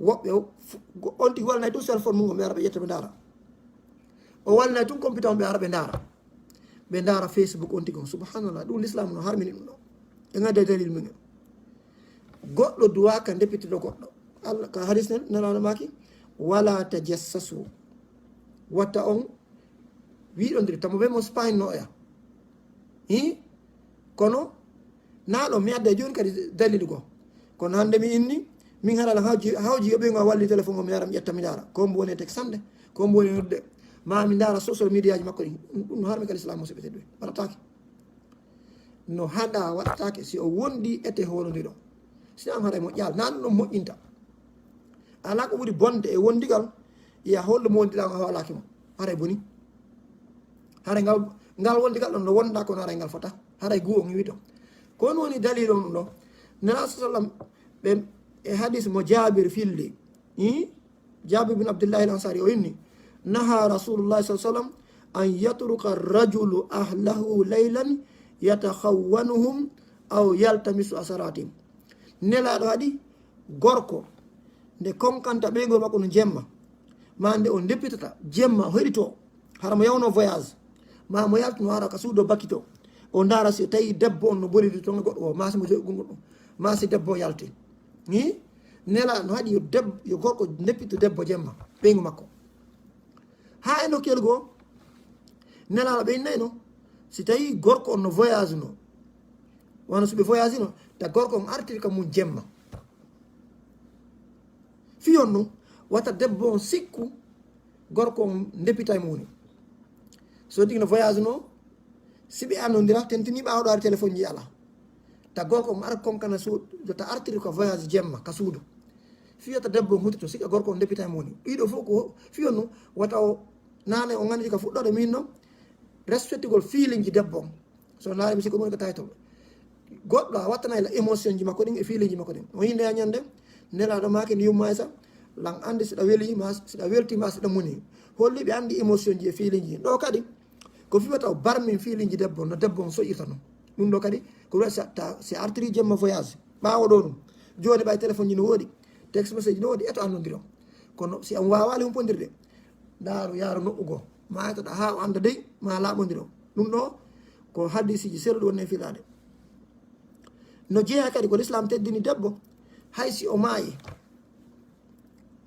Woɓɓe o, fu-, go-, on tigi walnay tun cell phone mum, o ɓe ara ɓe ƴetta ɓe ndaara. O walnay tun computer on ɓe ara ɓe ndaara. Ɓe ndaara Facebook on tigi on. Subhanallah, ɗum l'islam no harmini ɗum ɗo. E ngadda dalil mum en. Goɗɗo duwa ka ndepitude goɗɗo. Allah, ka hadis nen, Nelaaɗo maaki, "Wala tajassasu." Watta on wiɗondire, tamo ɓe mo Spain no oya. Hi? Kono, na ɗo mi adda jooni kadi dalilu goo. Kono hannde mi inni, min harala hawji, hawji yoɓe ngo walli téléphone o mi ara mi ƴetta mi ndaara. Ko mbo woni e tek sannde, ko mbo woni e nodde. Ma mi ndaara social mediaji makko ɗin. Ɗum, ɗum no harmi kadi Islam musidɓe tedduɓe. Waɗataake. No haɗa waɗataake si o wondi ete hoolondiɗo. Si an haɗa e moƴƴaal, na ɗum ɗon moƴƴinta. Alaa ko ɓuri bonde e wondigal, Iya, holɗo mo wondiɗa, o hoolaaki mo. Haray boni. Haray ngal, ngal wondigal ɗon no wonda, kono haray ngal fota. Haray gu on wiito. Ko on woni dalil on ɗo. Nela sallam ɓe e hadis mo Jabir filli. Hmm? Jabir bin Abdullah al-Ansari o inni, "Naha Rasulullah sallallahu alaihi wasallam an yatruka ar-rajulu ahlahu laylan yatakhawwanuhum aw yaltamisu asaratihim." Nelaɗo haɗi gorko nde konkanta ɓeyngo makko no jemma, ma nde o ndeppitata jemma, o heɗito, hara mo yawno voyage, ma mo yaltuno hara ka suudo bakito, o ndaara si tawi debbo on no bolidi ton e goɗɗo o, ma si mo jogi gungo ɗum, ma si debbo on yalti. Ni nela no haɗi yo deb-, yo gorko ndeppito debbo jemma, ɓeyngo makko. Ha e nokkel goo, nelaɗo ɓe innayno, si tawi gorko on no voyage no, wano si ɓe voyage no, ta gorko on artiri ka mum jemma. Fiyon ɗum, wata debbo on sikku gorko on ndeppita e mum ni. So tigi no voyage no, si ɓe annondira, tentini ɓaawo ɗo ari téléphone ji ala. Ta gorko on ara konkana so, ta artiri ko voyage jemma ka suudu. Fiyata debbo on hutoto, sikka gorko on ndeppita e mum ni. Ɗiɗo fof ko fiyon ɗum, wata o nane o ngandi ka fuɗɗoɗo min no, respectugol feeling ji debbo on. So ndaari mi sikko moni ko tayto. Goɗɗo a wattanay la émotion ji makko ɗin e feeling ji makko ɗin. O yinde a ñande, nelaɗo maake ni yumma Aysa, lan andi siɗa weli ma, siɗa welti ma, siɗa muni. Holli ɓe andi émotion ji e feeling ji. Ɗo kadi, ko fiwata o barmin feeling ji debbo, no debbo on soƴirta non. Ɗum ɗo kadi, ko wiyata si a, ta, si a artiri jemma voyage. Ɓaawo ɗo ɗum, jooni ɓay téléphone ji no woodi, text message no woodi, eto annondiro. Kono si on waawali humpondirde, ndaaru yaaro noɓɓu goo. Ma etoɗa haa o annda dey, ma laaɓondiro. Ɗum ɗo, ko hadisiji selluɗi wonne filaade. No jeeya kadi ko l'islam teddini debbo, hay si o maayi.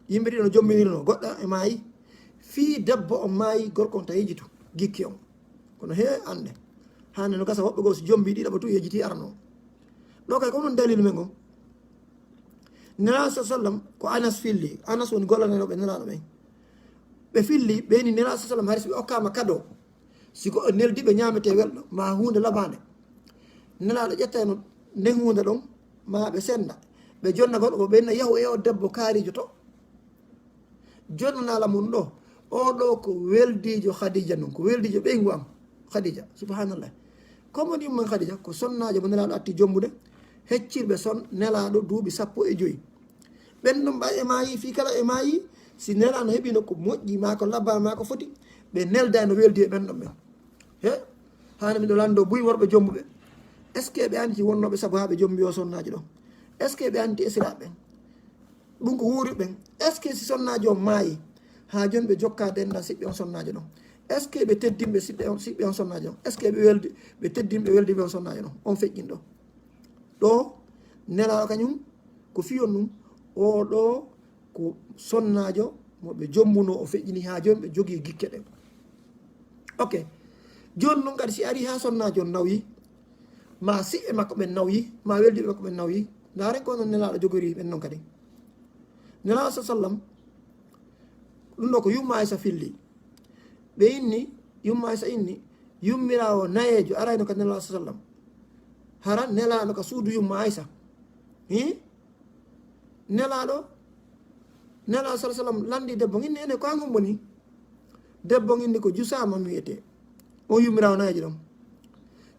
Yimɓe ɗiɗo no jombinirno, goɗɗo e maayi. Fii debbo on maayi, gorko on ta yejitu, gikki on. Kono he annde. Hande no gasa woɓɓe goo si jombi ɗiɗaɓo tu yejiti arano. Ɗo kay ko ɗum dalil men on. Nelaɗo sa sallam ko Anas filli. Anas woni gollanenoɓe nelaɗo ɓen. Ɓe filli, ɓe ni nelaɗo sa sallam hari si ɓe okkama kado. Si ko neldi ɓe ñamete welɗo, ma hunde labande. Nelaɗo ƴettayno nden hunde ɗon, ma ɓe senda. Ɓe jonna goɗɗo ko ɓe na yahu e o debbo kaarijo to. Jonnanala mum ɗo, o ɗo ko weldijo Khadija nun, ko weldijo ɓeyngu am, Khadija, subhanallah. Ko mo ɗin mum Khadija, ko sonnaajo mo nelaɗo atti jombude, heccirɓe son nelaɗo duuɓi sappo e joyi. Ɓen ɗon ɓay e maayi, fii kala e maayi, si nelaɗo heɓino ko moƴƴi, maa ko labba, maa ko foti, ɓe neldayno weldi e ɓen ɗon ɓen. He, hande miɗo lando buy worɓe jombuɓe. Est-ce que ɓe anti wonnooɓe sabu haa ɓe jombi o sonnaajo ɗon? Est-ce que ɓe anti esiraɓe ɓen? Ɗum ko wuuri ɓen. Est-ce que si sonnaajo on maayi, haa jooni ɓe jokka dental siɓɓe on sonnaajo ɗon? Est-ce que ɓe teddimɓe siɓɓe on, siɓɓe on sonnaajo ɗon? Est-ce que ɓe weldi, ɓe teddimɓe weldiɓe on sonnaajo ɗon? On feƴƴin ɗo. Ɗo, nelaɗo kañum, ko fiyon ɗum, o ɗo ko sonnaajo mo ɓe jombuno, o feƴƴini haa jooni ɓe jogii gikke ɗen. Ok. Jooni noon kadi si ari haa sonnaajo on nawyi, ma siɓɓe makko ɓen nawyi, ma weldiɓe makko ɓen nawyi, ndaaren ko noon nelaɗo jogori ɓen noon kadi. Nelaɗo sa sallam, ɗum ɗo ko yumma Aysa filli. Ɓe inni, yumma Aysa inni, yummiraawo nayeejo arayno ka nelaɗo sa sallam. Hara nelaɗo ka suudu yumma Aysa. Hi? Nelaɗo, nelaɗo sa sallam landi debbo, inni ene ko an humbo ni? Debbo inni ko Jusaama mi wiyete. On yummiraawo nayeejo ɗon.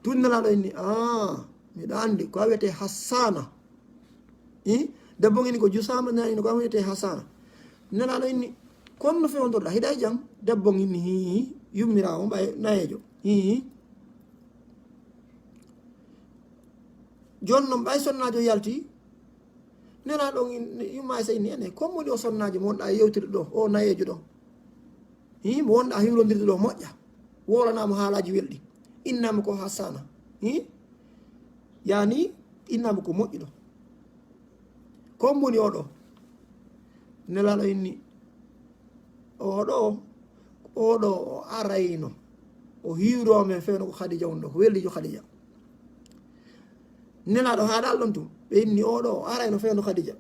Tun nelaɗo inni, "Ah, miɗo andi ko a wiyete Hassana." Hi? Debbo inni ko Jusaama, nelaɗo inni ko a wiyete Hassana. Nelaɗo inni, "Kon no fewndorɗa? Hiɗa e jam?" Debbo inni, "Hi, hi, yummiraawo ɓay nayeejo. Hi, hi." Jooni noon ɓay sonnaajo yalti, nelaɗo on in-, yumma Aysa inni, "Ene, kon woni o sonnaajo mo wonɗa yewtirde ɗo, o nayeejo ɗo? Hi, mo wonɗa hiwrondirde ɗo moƴƴa, wolanaamo haalaaji welɗi. Innaama ko Hassana. Hi? Yaani, innaama ko moƴƴi ɗo. Kon woni o ɗo?" Nelaɗo inni, "O ɗo, o ɗo o arayno. O hiwro men fewndo ko Khadija woni ɗo, ko weldijo Khadija." Nelaɗo haaɗal ɗon tun. Ɓe inni, "O ɗo o arayno fewndo Khadija."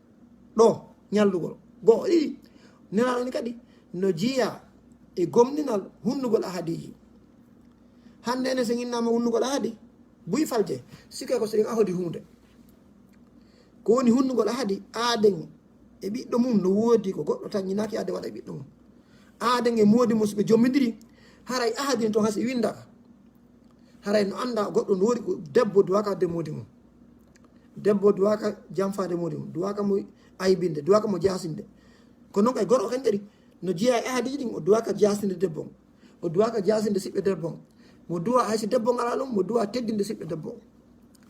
Ɗo, ñallugol. Go'o, ɗiɗi. Nelaɗo ni kadi, no jiya e gomɗinal hunnugol ahadiji. Hande ene so innama hunnugol ahadi, buy falje, sikke ko so ɗen ahodi huunde. Ko woni hunnugol ahadi, aaden e ɓiɗɗo mum no woodi ko goɗɗo taññinaaki aaden waɗa e ɓiɗɗo mum. Aade nge moodi mum so ɓe jommidiri, haray ahadi toon hay so winndaka. Haray no annda goɗɗo no woodi ko debbo duwaka de moodi mum. Debbo duwaka jamfaade moodi mum, duwaka mo aybinde, duwaka mo jasinde. Ko noon kay gorko kan kadi no jeeya e ahadiji ɗin, o duwaka jasinde debbo on. O duwaka jasinde siɓɓe debbo on. Mo duwa hay si debbo on alaa ɗum, mo duwa teddinde siɓɓe debbo on.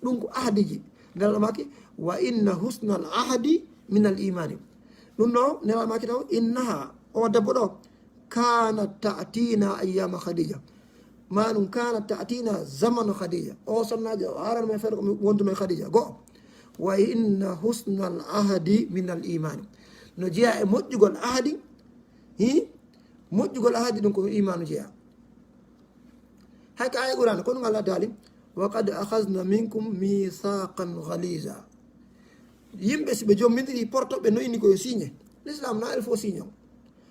Ɗum ko ahadiji. Nelaɗo maaki, "Wa inna husnal ahadi min al imani." Ɗum ɗo, Nelaɗo maaki taw, "Innaha," o debbo ɗo, "kanat ta'tina ayyama Khadija." Manum, "Kanat ta'tina zamanu Khadija." O sonnaajo, o aran men feere ko mi wonduno e Khadija. Go'o. "Wa inna husnal ahadi min al imani." No jeeya e moƴƴugol ahadi, hi? Moƴƴugol ahadi ɗum ko imaanu jeeya. Hay ka aya Qur'an, kono ngal Allah daali, "Wa qad akhadna minkum mithaqan ghaliza." Yimɓe si ɓe jommindiri porto ɓe no inni ko yo signe. L'islam na il faut signe on.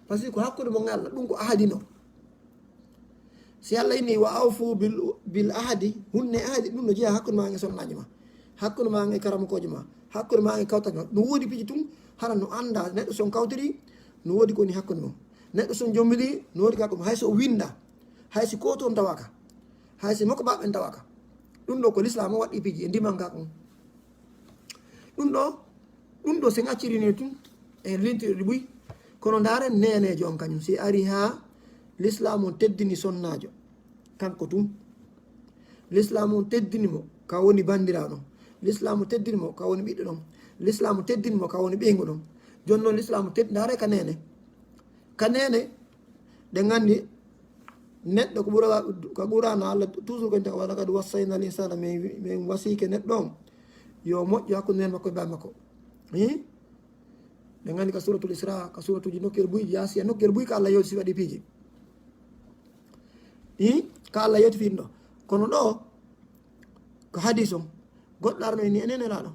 Parce que ko hakkunde mo ngal Allah, ɗum ko ahadi no. Si Allah inni, "Wa awfu bil, bil ahadi," hunne ahadi, ɗum no jeeya hakkunde ma e sonnaaji ma. Hakkunde ma e karamokoojo ma. Hakkunde ma e kawtal ma. No woodi piiji tun, hara no annda neɗɗo son kawtiri, no woodi ko woni hakkunde mum. Neɗɗo son jommidi, no woodi ka ko hay so o winda. Hay si ko toon tawaka. Hay si moko baɓen tawaka. Ɗum ɗo ko l'islam o waɗɗi piiji e ndiman ka kon. Ɗum ɗo, ɗum ɗo sen acciri ni tun, en lintirɗi ɓuy. Kono ndaaren neeneejo on kañum, si ari haa l'islam on teddini sonnaajo, kanko tun. L'islam on teddini mo, ka woni bandiraaɗo on. L'islam on teddini mo, ka woni ɓiɗɗo ɗon. L'islam on teddini mo, ka woni ɓeyngu ɗon. Jooni noon l'islam on teddi, ndaare ka neene. Ka neene, ɗen anndi neɗɗo ko ɓura, ka Qur'aana Allah toujours ko inta, "Wa laqad wassayna al insana," min, min wasiike neɗɗo on yo moƴƴo hakkunde neen makko e baaba makko. Hi? Ɗen anndi ka suratul Isra, ka suratuji nokkere buy, Yaasiya nokkere buy ka Allah yewti si waɗi piiji. Hi? Ka Allah yewti fiin ɗo. Kono ɗo, ko hadis on. Goɗɗo arno inni, "Enen Nelaaɗo,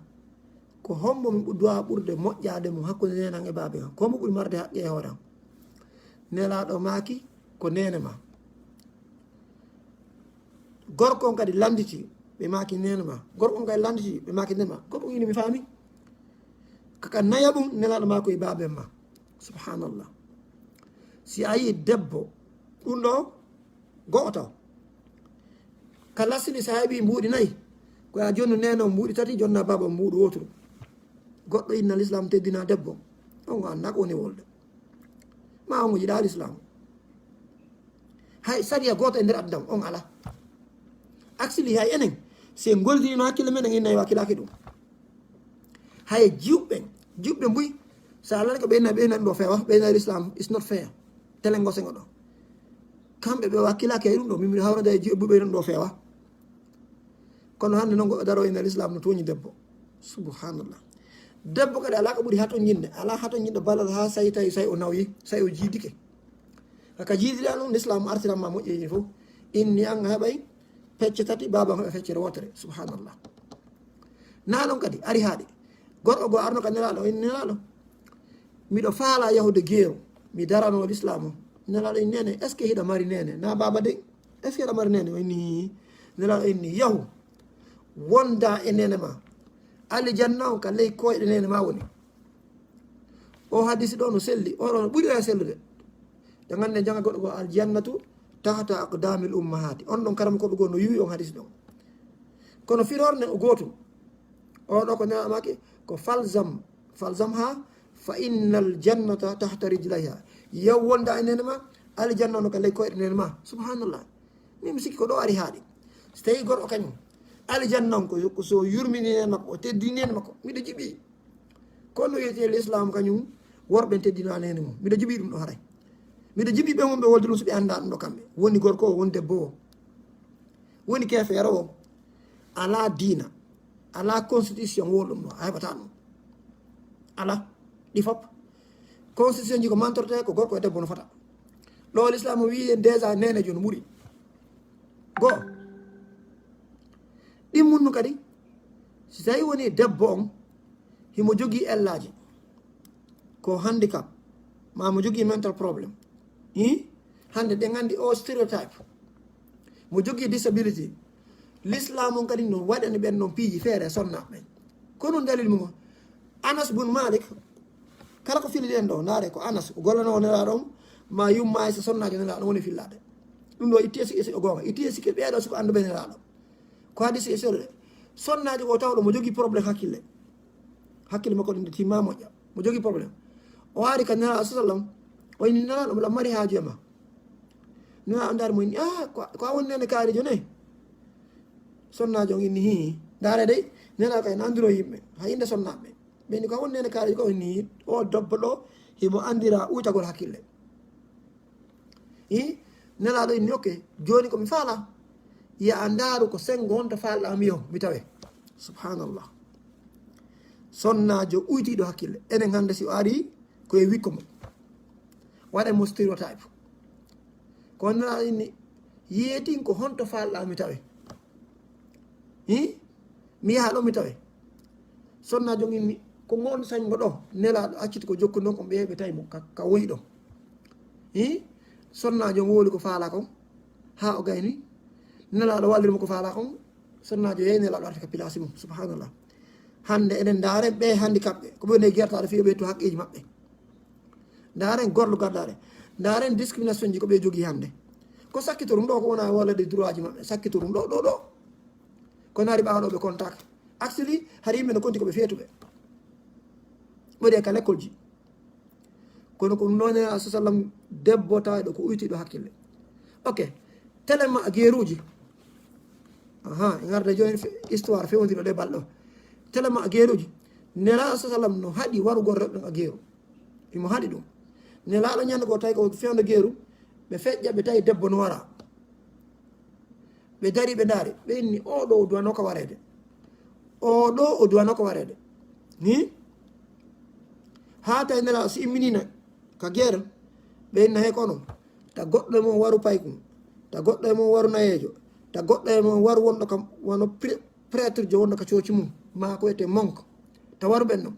ko hombo mi ɓu-, duwa ɓurde moƴƴaade mo hakkunde neenan e baaba an? Ko hombo ɓuri marde haqqe e hoore an?" Nelaaɗo maaki, "Ko neene ma." Gorko on kadi landiti, ɓe maaki, "Neene ma." Gorko on kadi landiti, ɓe maaki, "Neene ma." Gorko on inni, "Mi faami." Kaka naya ɗum, Nelaaɗo maako e baaben ma. Subhanallah. Si a yii debbo, ɗum ɗo, go'o taw. Ka lasini sa heɓi mbuuɗi nayi, ko ya jonnu neno mbuuɗi tati, jonna baaba mbuuɗu wooturu. Goɗɗo inna l'islam teddina debbo. On annda ko woni wolde. Ma on jiɗa l'islam. Hay sariya gooto e nder aduna on ala. Actually, hay enen, si en goldinino hakkille men, en inna yo hakkilaki ɗum. Hay jiwɓe, jiwɓe mbuy, sa alani ko ɓeyna, ɓeyna ɗum ɗo fewa, ɓeyna l'islam is not fair. Telen ngo sengo ɗo. Kamɓe ɓe wakkilaki e ɗum ɗo, min miɗo hawrande e jiwɓe mbuy ɓeyna ɗum ɗo fewa. Kono hannde noon goɗɗo daro ina l'islam no tooñi debbo. Subhanallah. Debbo kadi alaa ko ɓuri hatonjinde, alaa hatonjinde balal haa say tawi, say o nawyi, say o jiidike. Kaka jiidira ɗum, l'islam artiran ma moƴƴeeji fof. Inni an a heɓay pecce tati, baaba an heɓa feccere wootere. Subhanallah. Na ɗon kadi, ari haaɗi. Gorko goo arno ka Nelaaɗo, o inni, "Nelaaɗo, miɗo faala yahude geeru, mi darano l'islam o." Nelaaɗo inni, "Neene, est-ce que hiɗa mari neene? Na baaba de, est-ce que hiɗa mari neene?" O inni, Nelaaɗo inni, "Yahu, wonda e neene ma. Alijanna on ka ley koyɗe neene ma woni." O hadisi ɗo no selli, o ɗo no ɓuri oya sellude. Ɓe ngannde jannga goɗɗo ko, "Aljannatu tahta aqdamil ummahati." On ɗon karamokooɓe goo no yuwi on hadisi ɗon. Kono firoore nden o gootum. O ɗo ko Nelaaɗo maaki ko, "Falzam, falzam ha, fa innal jannata tahta rijlayha." Yaw wonda e neene ma, aljanna no ka ley koyɗe neene ma. Subhanallah. Min mi sikki ko ɗo ari haaɗi. So tawi gorko kañum, aljanna on ko, ko so yurmini neene makko, o teddini neene makko. Miɗo jiɓi. Kono wiyetee l'islam kañum, worɓe teddina neene mum. Miɗo jiɓi ɗum ɗo haray. Miɗo jiɓi ɓe wonɓe wolde ɗum so ɓe annda ɗum ɗo kamɓe. Woni gorko o, woni debbo o. Woni keefeero o. Alaa diina. Alaa constitution wowluɗo ɗum ɗo. A heɓataa ɗum. Alaa. Ɗi fop. Constitution ji ko mantorte ko gorko e debbo no fota. Ɗo l'islam o wiyi en déjà neene jooni ɓuri. Goo. Ɗimmunnu kadi, si tawi woni debbo on, himo jogii ellaaji, ko handicap, ma mo jogii mental problem. Hi? Hannde ɗen anndi o stereotype. Mo jogii disability. L'islam on kadi no waɗani ɓen noon piiji feere sonnaaɓe ɓen. Ko ɗum dalil mum on. Anas bun Malik, kala ko fili ɗen ɗo, ndaare ko Anas, o gollanowo Nelaaɗo on, Ma yumma e so sonnaajo nelaaɗo woni fillaade. Ɗum ɗo itti e sikke, sikke goonga. Itti e sikke ɓeeɗo suka annduɓe nelaaɗo. Ko hadisi e sere. Sonnaajo ko tawɗo mo jogii problème hakkille. Hakkille makko ɗum timma moƴƴa. Mo jogii problème. O ari ka nelaaɗo sallam. O inni nelaaɗo mo mari haaju e ma. Nelaaɗo ndaari mo inni, "Ah, ko, ko a woni nene kaarijo ne?" Sonnaajo on inni, "Hii." Ndaare dey, nelaaɗo kay na anndiro yimɓe. Hay innde sonnaaɓe. Ɓe inni, "Ko a woni nene kaarijo ko?" Inni, "O debbo ɗo, himo anndira uytagol hakkille." I nelaaɗo inni, "Ok, jooni ko mi faala, ya a ndaaru ko senngo honto faalɗaa mi yo mi tawe." Subhanallah. Sonnaajo uytiiɗo hakkille. Enen hannde si o ari ko e wikko mum. Waɗa mo stéréotype. Ko nelaaɗo inni, "Yeetin ko honto faalɗaa mi tawe." Hi? Mi yaha ɗo mi tawe. Sonnaajo on inni, "Ko ngon senngo ɗo, nelaaɗo acciti ko jokkuno ko ɓe ɓe tawi mo ka, ka woyi ɗo." Hi? Sonnaajo on wowli ko faala kon, haa o gayni. Nelaaɗo walliri mo ko faala kon, sonnaajo yehi nelaaɗo arti ka pilaasi mum. Subhanallah. Hannde enen ndaaren ɓe handicapɓe, ko ɓe woni e gertaade fii ɓe to haqqeeji maɓɓe. Ndaaren gorlo gardaare. Ndaaren discrimination ji ko ɓe jogii hannde. Ko sakkitorum ɗo ko wona wolde droit ji maɓɓe. Sakkitorum ɗo, ɗo, ɗo. Kono hari ɓaawo ɗo ɓe kontaaka. Actually, hari yimɓe no konti ko ɓe feetuɓe. Ɓuri e ka l'école ji. Kono ko ɗum ɗo nelaaɗo sallam debbo tawɗo ko uytiiɗo hakkille. Ok. Tellement geeruuji. Aha, en arde jooni fe-, histoire fewndiro ɗe balɗo. Tellement geeruuji. Nelaaɗo sallam no haɗi warugol rewɓe ɗon a geeru. Himo haɗi ɗum. Nelaaɗo ñande goo tawi ko fewndo geeru, ɓe feƴƴa, ɓe tawi debbo no wara. Ɓe dari, ɓe ndaari, ɓe inni, "Oo ɗo o duwanoo ka wareede. Oo ɗo o duwanoo ka wareede." Ni? Haa tawi Nelaaɗo si imminina ka geer, ɓe inna, "He kono, ta goɗɗo e mon waru paykun, ta goɗɗo e mon waru nayeejo, ta goɗɗo e mon waru wonɗo kam wano pre-, prêtre jo wonɗo ka cooci mum, maa ko wiyetee monk, ta waru ɓen non.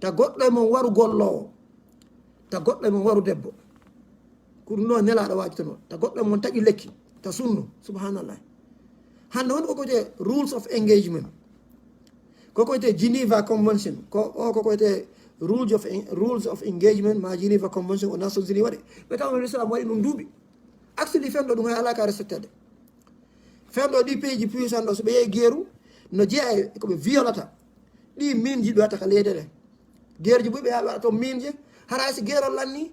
Ta goɗɗo e mon waru golloowo, ta goɗɗo e mon waru debbo." Ko ɗum ɗo Nelaaɗo waajitano. Ta goɗɗo e mon taƴi lekki, ta sunnu. Subhanallah. Hannde won ko koyte rules of engagement. Ko koyte Geneva Convention. Ko, o ko koyte rules of en-, rules of engagement ma Geneva Convention o Nations Unies waɗi. Ɓe tawa no l'islam waɗi ɗum duuɓi. Actually fewndo ɗum hay alaa ka respectade. Fewndo ɗi pays ji puissant ɗo, so ɓe yehi geeru, no jeeya e ko ɓe violata. Ɗi miinji ɗo wata ka leyɗe ɗe. Geerji buy ɓe yaha ɓe waɗa toon miinje. Hara si geerol lanni,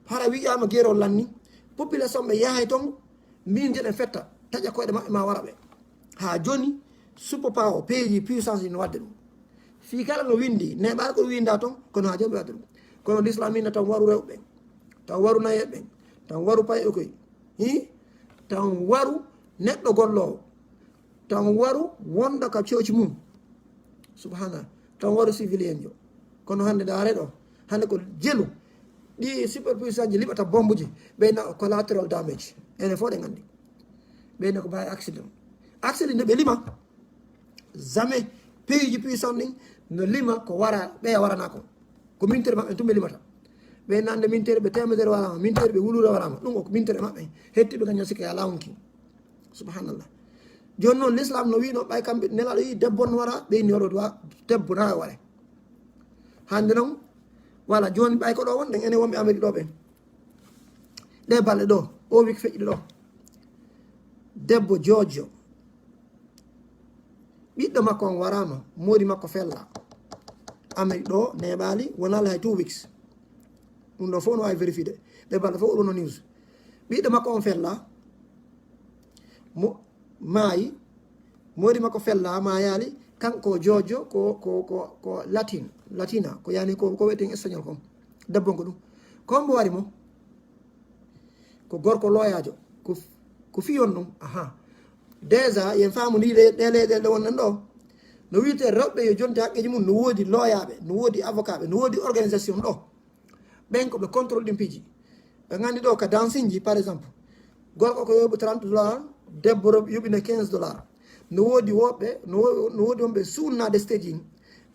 hara wi'aama geerol lanni. Population ɓe yahay toon, miinje ɗen fetta, taƴa koyɗe maɓɓe ma wara ɓe. Haa jooni, superpower, pays ji puissance no waɗde ɗum. Fii kala no winndi, neeɓaani ko winnda toon, kono haa jooni ɓe waɗde ɗum. Kono l'islam inna tan waru rewɓe ɓen, tan waru nayeeɓe ɓen, tan waru payɓe koy. Hi? Tan waru neɗɗo golloowo. Tan waru wonɗo ka cooci mum. Subhanallah. Tan waru civilienjo. Kono hannde ndaare ɗo. Hannde ko jelu. Ɗi superpuissance ji liɓata bombuji. Ɓe na collateral damage. Enen fof ɗen anndi. Ɓe na ko mbawi accident. Accident nde ɓe lima. Jamais pays ji puissant ɗin no lima ko wara, ɓeya warana ko. Ko mintere maɓɓe tun ɓe limata. Ɓe nande mintere ɓe temedere warama, mintere ɓe wulure warama. Ɗum ko mintere maɓɓe. Hetti ɓe gaña sikke ya lawunki. Subhanallah. Jooni noon l'islam no wiino ɓay kamɓe Nelaaɗo yi debbo no wara, ɓe inni oɗo duwa debbo na ware. Hannde noon, wala jooni ɓay ko ɗo wonɗen enen wonɓe Amérique ɗo ɓen. Ɗe balɗe ɗo, o wiki feƴƴuɗo ɗo. Debbo jojo. Ɓiɗɗo makko on waraama, moodi makko fella. Amérique ɗo neeɓaali, wonaali hay two weeks. Ɗum ɗo fof no waawi vérifié de. Ɓe mbaɗa fof ɗum no news. Ɓiɗɗo makko on fella, mo maayi, moodi makko fella, maayaali, kanko jojo ko, ko, ko, ko latin, latina, ko yani ko, ko wiyeten espagnol kon. Debbo on ko ɗum. Ko mbo wari mo? Ko gorko looyaajo, ko, ko fiyon ɗum. Aha. Déjà, yen faamu ndi ɗe, ɗe leyɗeele ɗe wonɗen ɗo. No wiite rewɓe yo jonti haqqeeji mum, no woodi looyaaɓe, no woodi avocatɓe, no woodi organisation ɗo. Ɓen ko ɓe contrôle ɗin piiji. Ɓe nganndi ɗo ka dansinji, par exemple. Gorko ko yoɓi trente dollars, debbo ro-, yoɓi ne quinze dollars. No woodi woɓɓe, no wo-, no woodi wonɓe suunnaade stage in.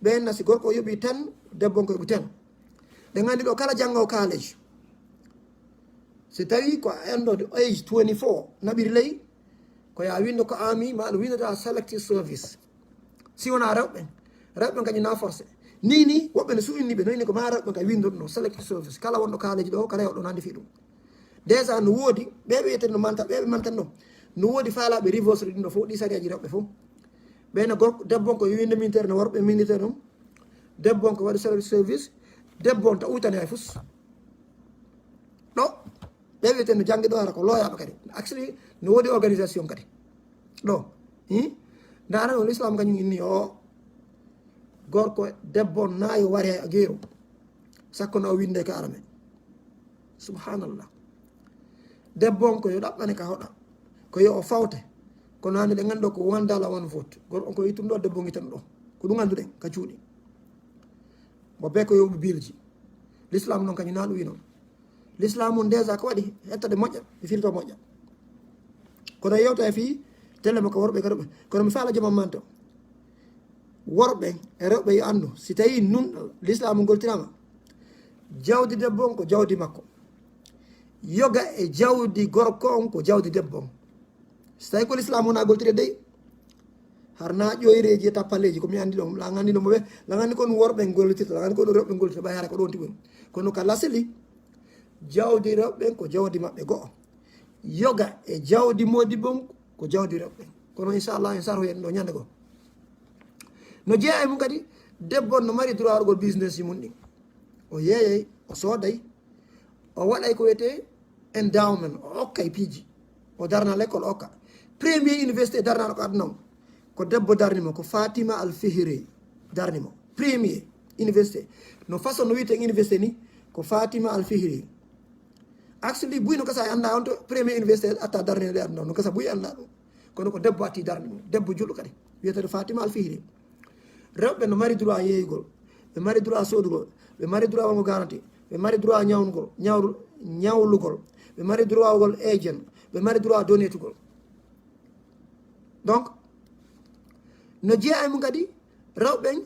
Ɓen na si gorko yoɓi ten, debbo on ko yoɓi ten. Ɓe nganndi ɗo kala janngo college. Si tawi ko a enɗo de age twenty-four naɓiri ley, ko ya winndo ko ami, ma ɗum winndata selective service. Si wonaa rewɓe, rewɓe kañum na forcé. Ni ni, woɓɓe no suwinni ɓe, no inni ko ma rewɓe ka winndo ɗum ɗo, selective service. Kala wonɗo kaaleeji ɗo, kala yewɗo nandi fii ɗum. Déjà no woodi, ɓe ɓe wiyeten no manta, ɓe ɓe mantan ɗo. No woodi faalaaɓe reverse ɗum ɗo fof, ɗi sariyaji rewɓe fof. Ɓe no gorko, debbo on ko winnde militaire no worɓe militaire ɗum. Debbo on ko waɗi selective service. Debbo on ta uytani hay fus. Ɗo, ɓe wiyeten no janngi ɗo hara ko looyaaɓe kadi. Actually, no woodi organisation kadi. Ɗo, hmm? Ndaara no l'islam kañum inni o gorko, debbo on naayo wari hay geeru. Sakko no o winde ka arame. Subhanallah. Debbo on ko yo ɗaɓɓane ka hoɗa. Ko yo o fawte. Kono hannde ɗen nganndu ko one dollar, one vote. Gorko on ko ittuɗo ɗo, debbo on ittuɗo ɗo. Ko ɗum annduɗen ka cuuɗi. Mo be ko yowɓe bilji. L'islam noon kañum na ɗum wi noon. L'islam on déjà ko waɗi hettade moƴƴa, mi firto moƴƴa. Kono yewta e fii tele mo ko worɓe ka rewɓe. Kono mi faala jomam manto. Worɓe e rewɓe yo anndu, si tawi nun l'islam on goltirama, jawdi debbo on ko jawdi makko. Yoga e jawdi gorko on ko jawdi debbo on. So tawi ko l'islam wona goltire dey, har na ƴoyreeji e tappaleeji, ko mi anndi ɗon, la anndi ɗon mo ɓe, la anndi kon worɓe en gollitirta, la anndi kon rewɓe en gollitirta, ɓay hara ko ɗon tigi woni. Kono ka lasili, jawdi rewɓe en ko jawdi maɓɓe go'o. Yoga e jawdi modibbo on ko jawdi rewɓe en. Kono inchallah, en sarho en ɗo ñande goo. No jeeya e mum kadi, debbo on no mari droit waɗugol business ji mum ɗin. O yeeyay, o sooday, o waɗay ko wiyetee endowment, o okkay piiji. O darna l'école, o okka. Premier université darnaɗo ko aduna on, ko debbo darni mo, ko Fatima Al Fihri darni mo. Premier université. No façon no wiyeten université ni, ko Fatima Al Fihri. Actually, buy no gasa e annda on to premier université atta darnede aduna on. No gasa buy annda ɗum. Kono ko debbo atti darni mo. Debbo julɗo kadi. Wiyetee Fatima Al Fihri. Rewɓe no mari droit yeeyugol, ɓe mari droit soodugol, ɓe mari droit wongo garanti, ɓe mari droit ñawnugol, ñawru-, ñawlugol, ɓe mari droit wogol agent, ɓe mari droit donetugol. Donc, no jeeya e mum kadi, rewɓe ɓen,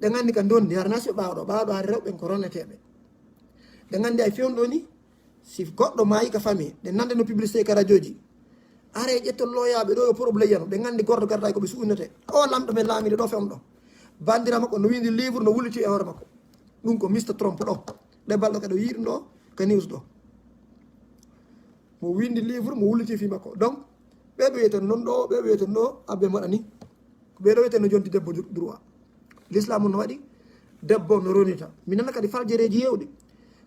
ɓe nganndi ka ndondi, hara na si ɓaawo ɗo, ɓaawo ɗo hari rewɓe ɓen ko roneteeɓe. Ɓe nganndi ay fewndo ni, si goɗɗo maayi ka famille, ɗe nande no publicité ka radioji. Are ƴetton looyaaɓe ɗo yo problème yano, ɓe nganndi gordo garda ko ɓe suunnete. O lamɗo men laamiiɗo ɗo fewndo ɗo. Bandira makko no windi livre, no wulliti e hoore makko. Ɗum ko Mister Trump ɗo. Ɗe balɗo kadi o yiɗum ɗo, ka news ɗo. Mo windi livre, mo wulliti fii makko. Donc, ɓe ɓe wiyeten non ɗo, ɓe ɓe wiyeten ɗo, abbe maɗa ni. Ko ɓee ɗo wiyetee no jonti debbo dro-, droit. L'islam on no waɗi, debbo on no ronita. Mi nana kadi faljereeji heewɗi.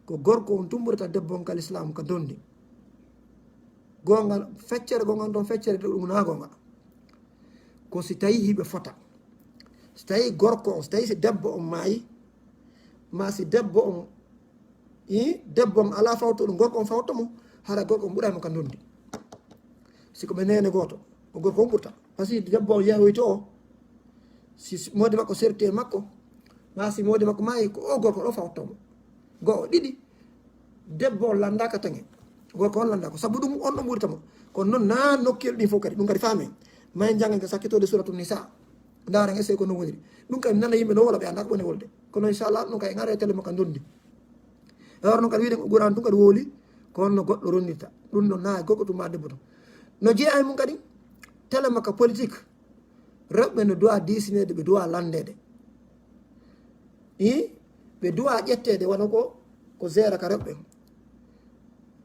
Ko gorko on tumburata debbo on ka l'islam ka dondi. Goonga, feccere goonga on ɗon feccere ɗum na goonga. Ko si tawi hiɓe fota. Si tawi gorko on, si tawi si debbo on maayi, ma si debbo on I debbo on alaa fawto ɗum, gorko on fawto mo, hara gorko on ɓuray mo ka ndondi. Si ko ɓe neene gooto, ko gorko on ɓurta. Parce que debbo on yahoyto o, si, si moodi makko serti e makko, ma si moodi makko maayi, ko o gorko ɗo fawto mo. Go'o, ɗiɗi, debbo on lanndaaka taŋe, gorko on lanndaaka. Sabu ɗum on ɗon ɓurta mo. Kono non na nokkel ɗin fof kadi, ɗum kadi faame. May janngen ka sakkitode Suratu Nisa. Ndaaren essaye ko non woniri. Ɗum kadi nana yimɓe no wola ɓe anndaa ko ɓe woni wolde. Kono inchallah, ɗum kadi en ara e tele mo ka ndondi. E hoore noon kadi wiɗen ko Qur'an tun kadi wowli, ko honno goɗɗo ronnirta. Ɗum noon na e gorko tun ma debbo tun. No jeeya e mum kadi, tele makka politique, rewɓe no duwa diisineede, ɓe duwa lanndeede. I, ɓe duwa ƴetteede wano ko, ko géré ka rewɓe.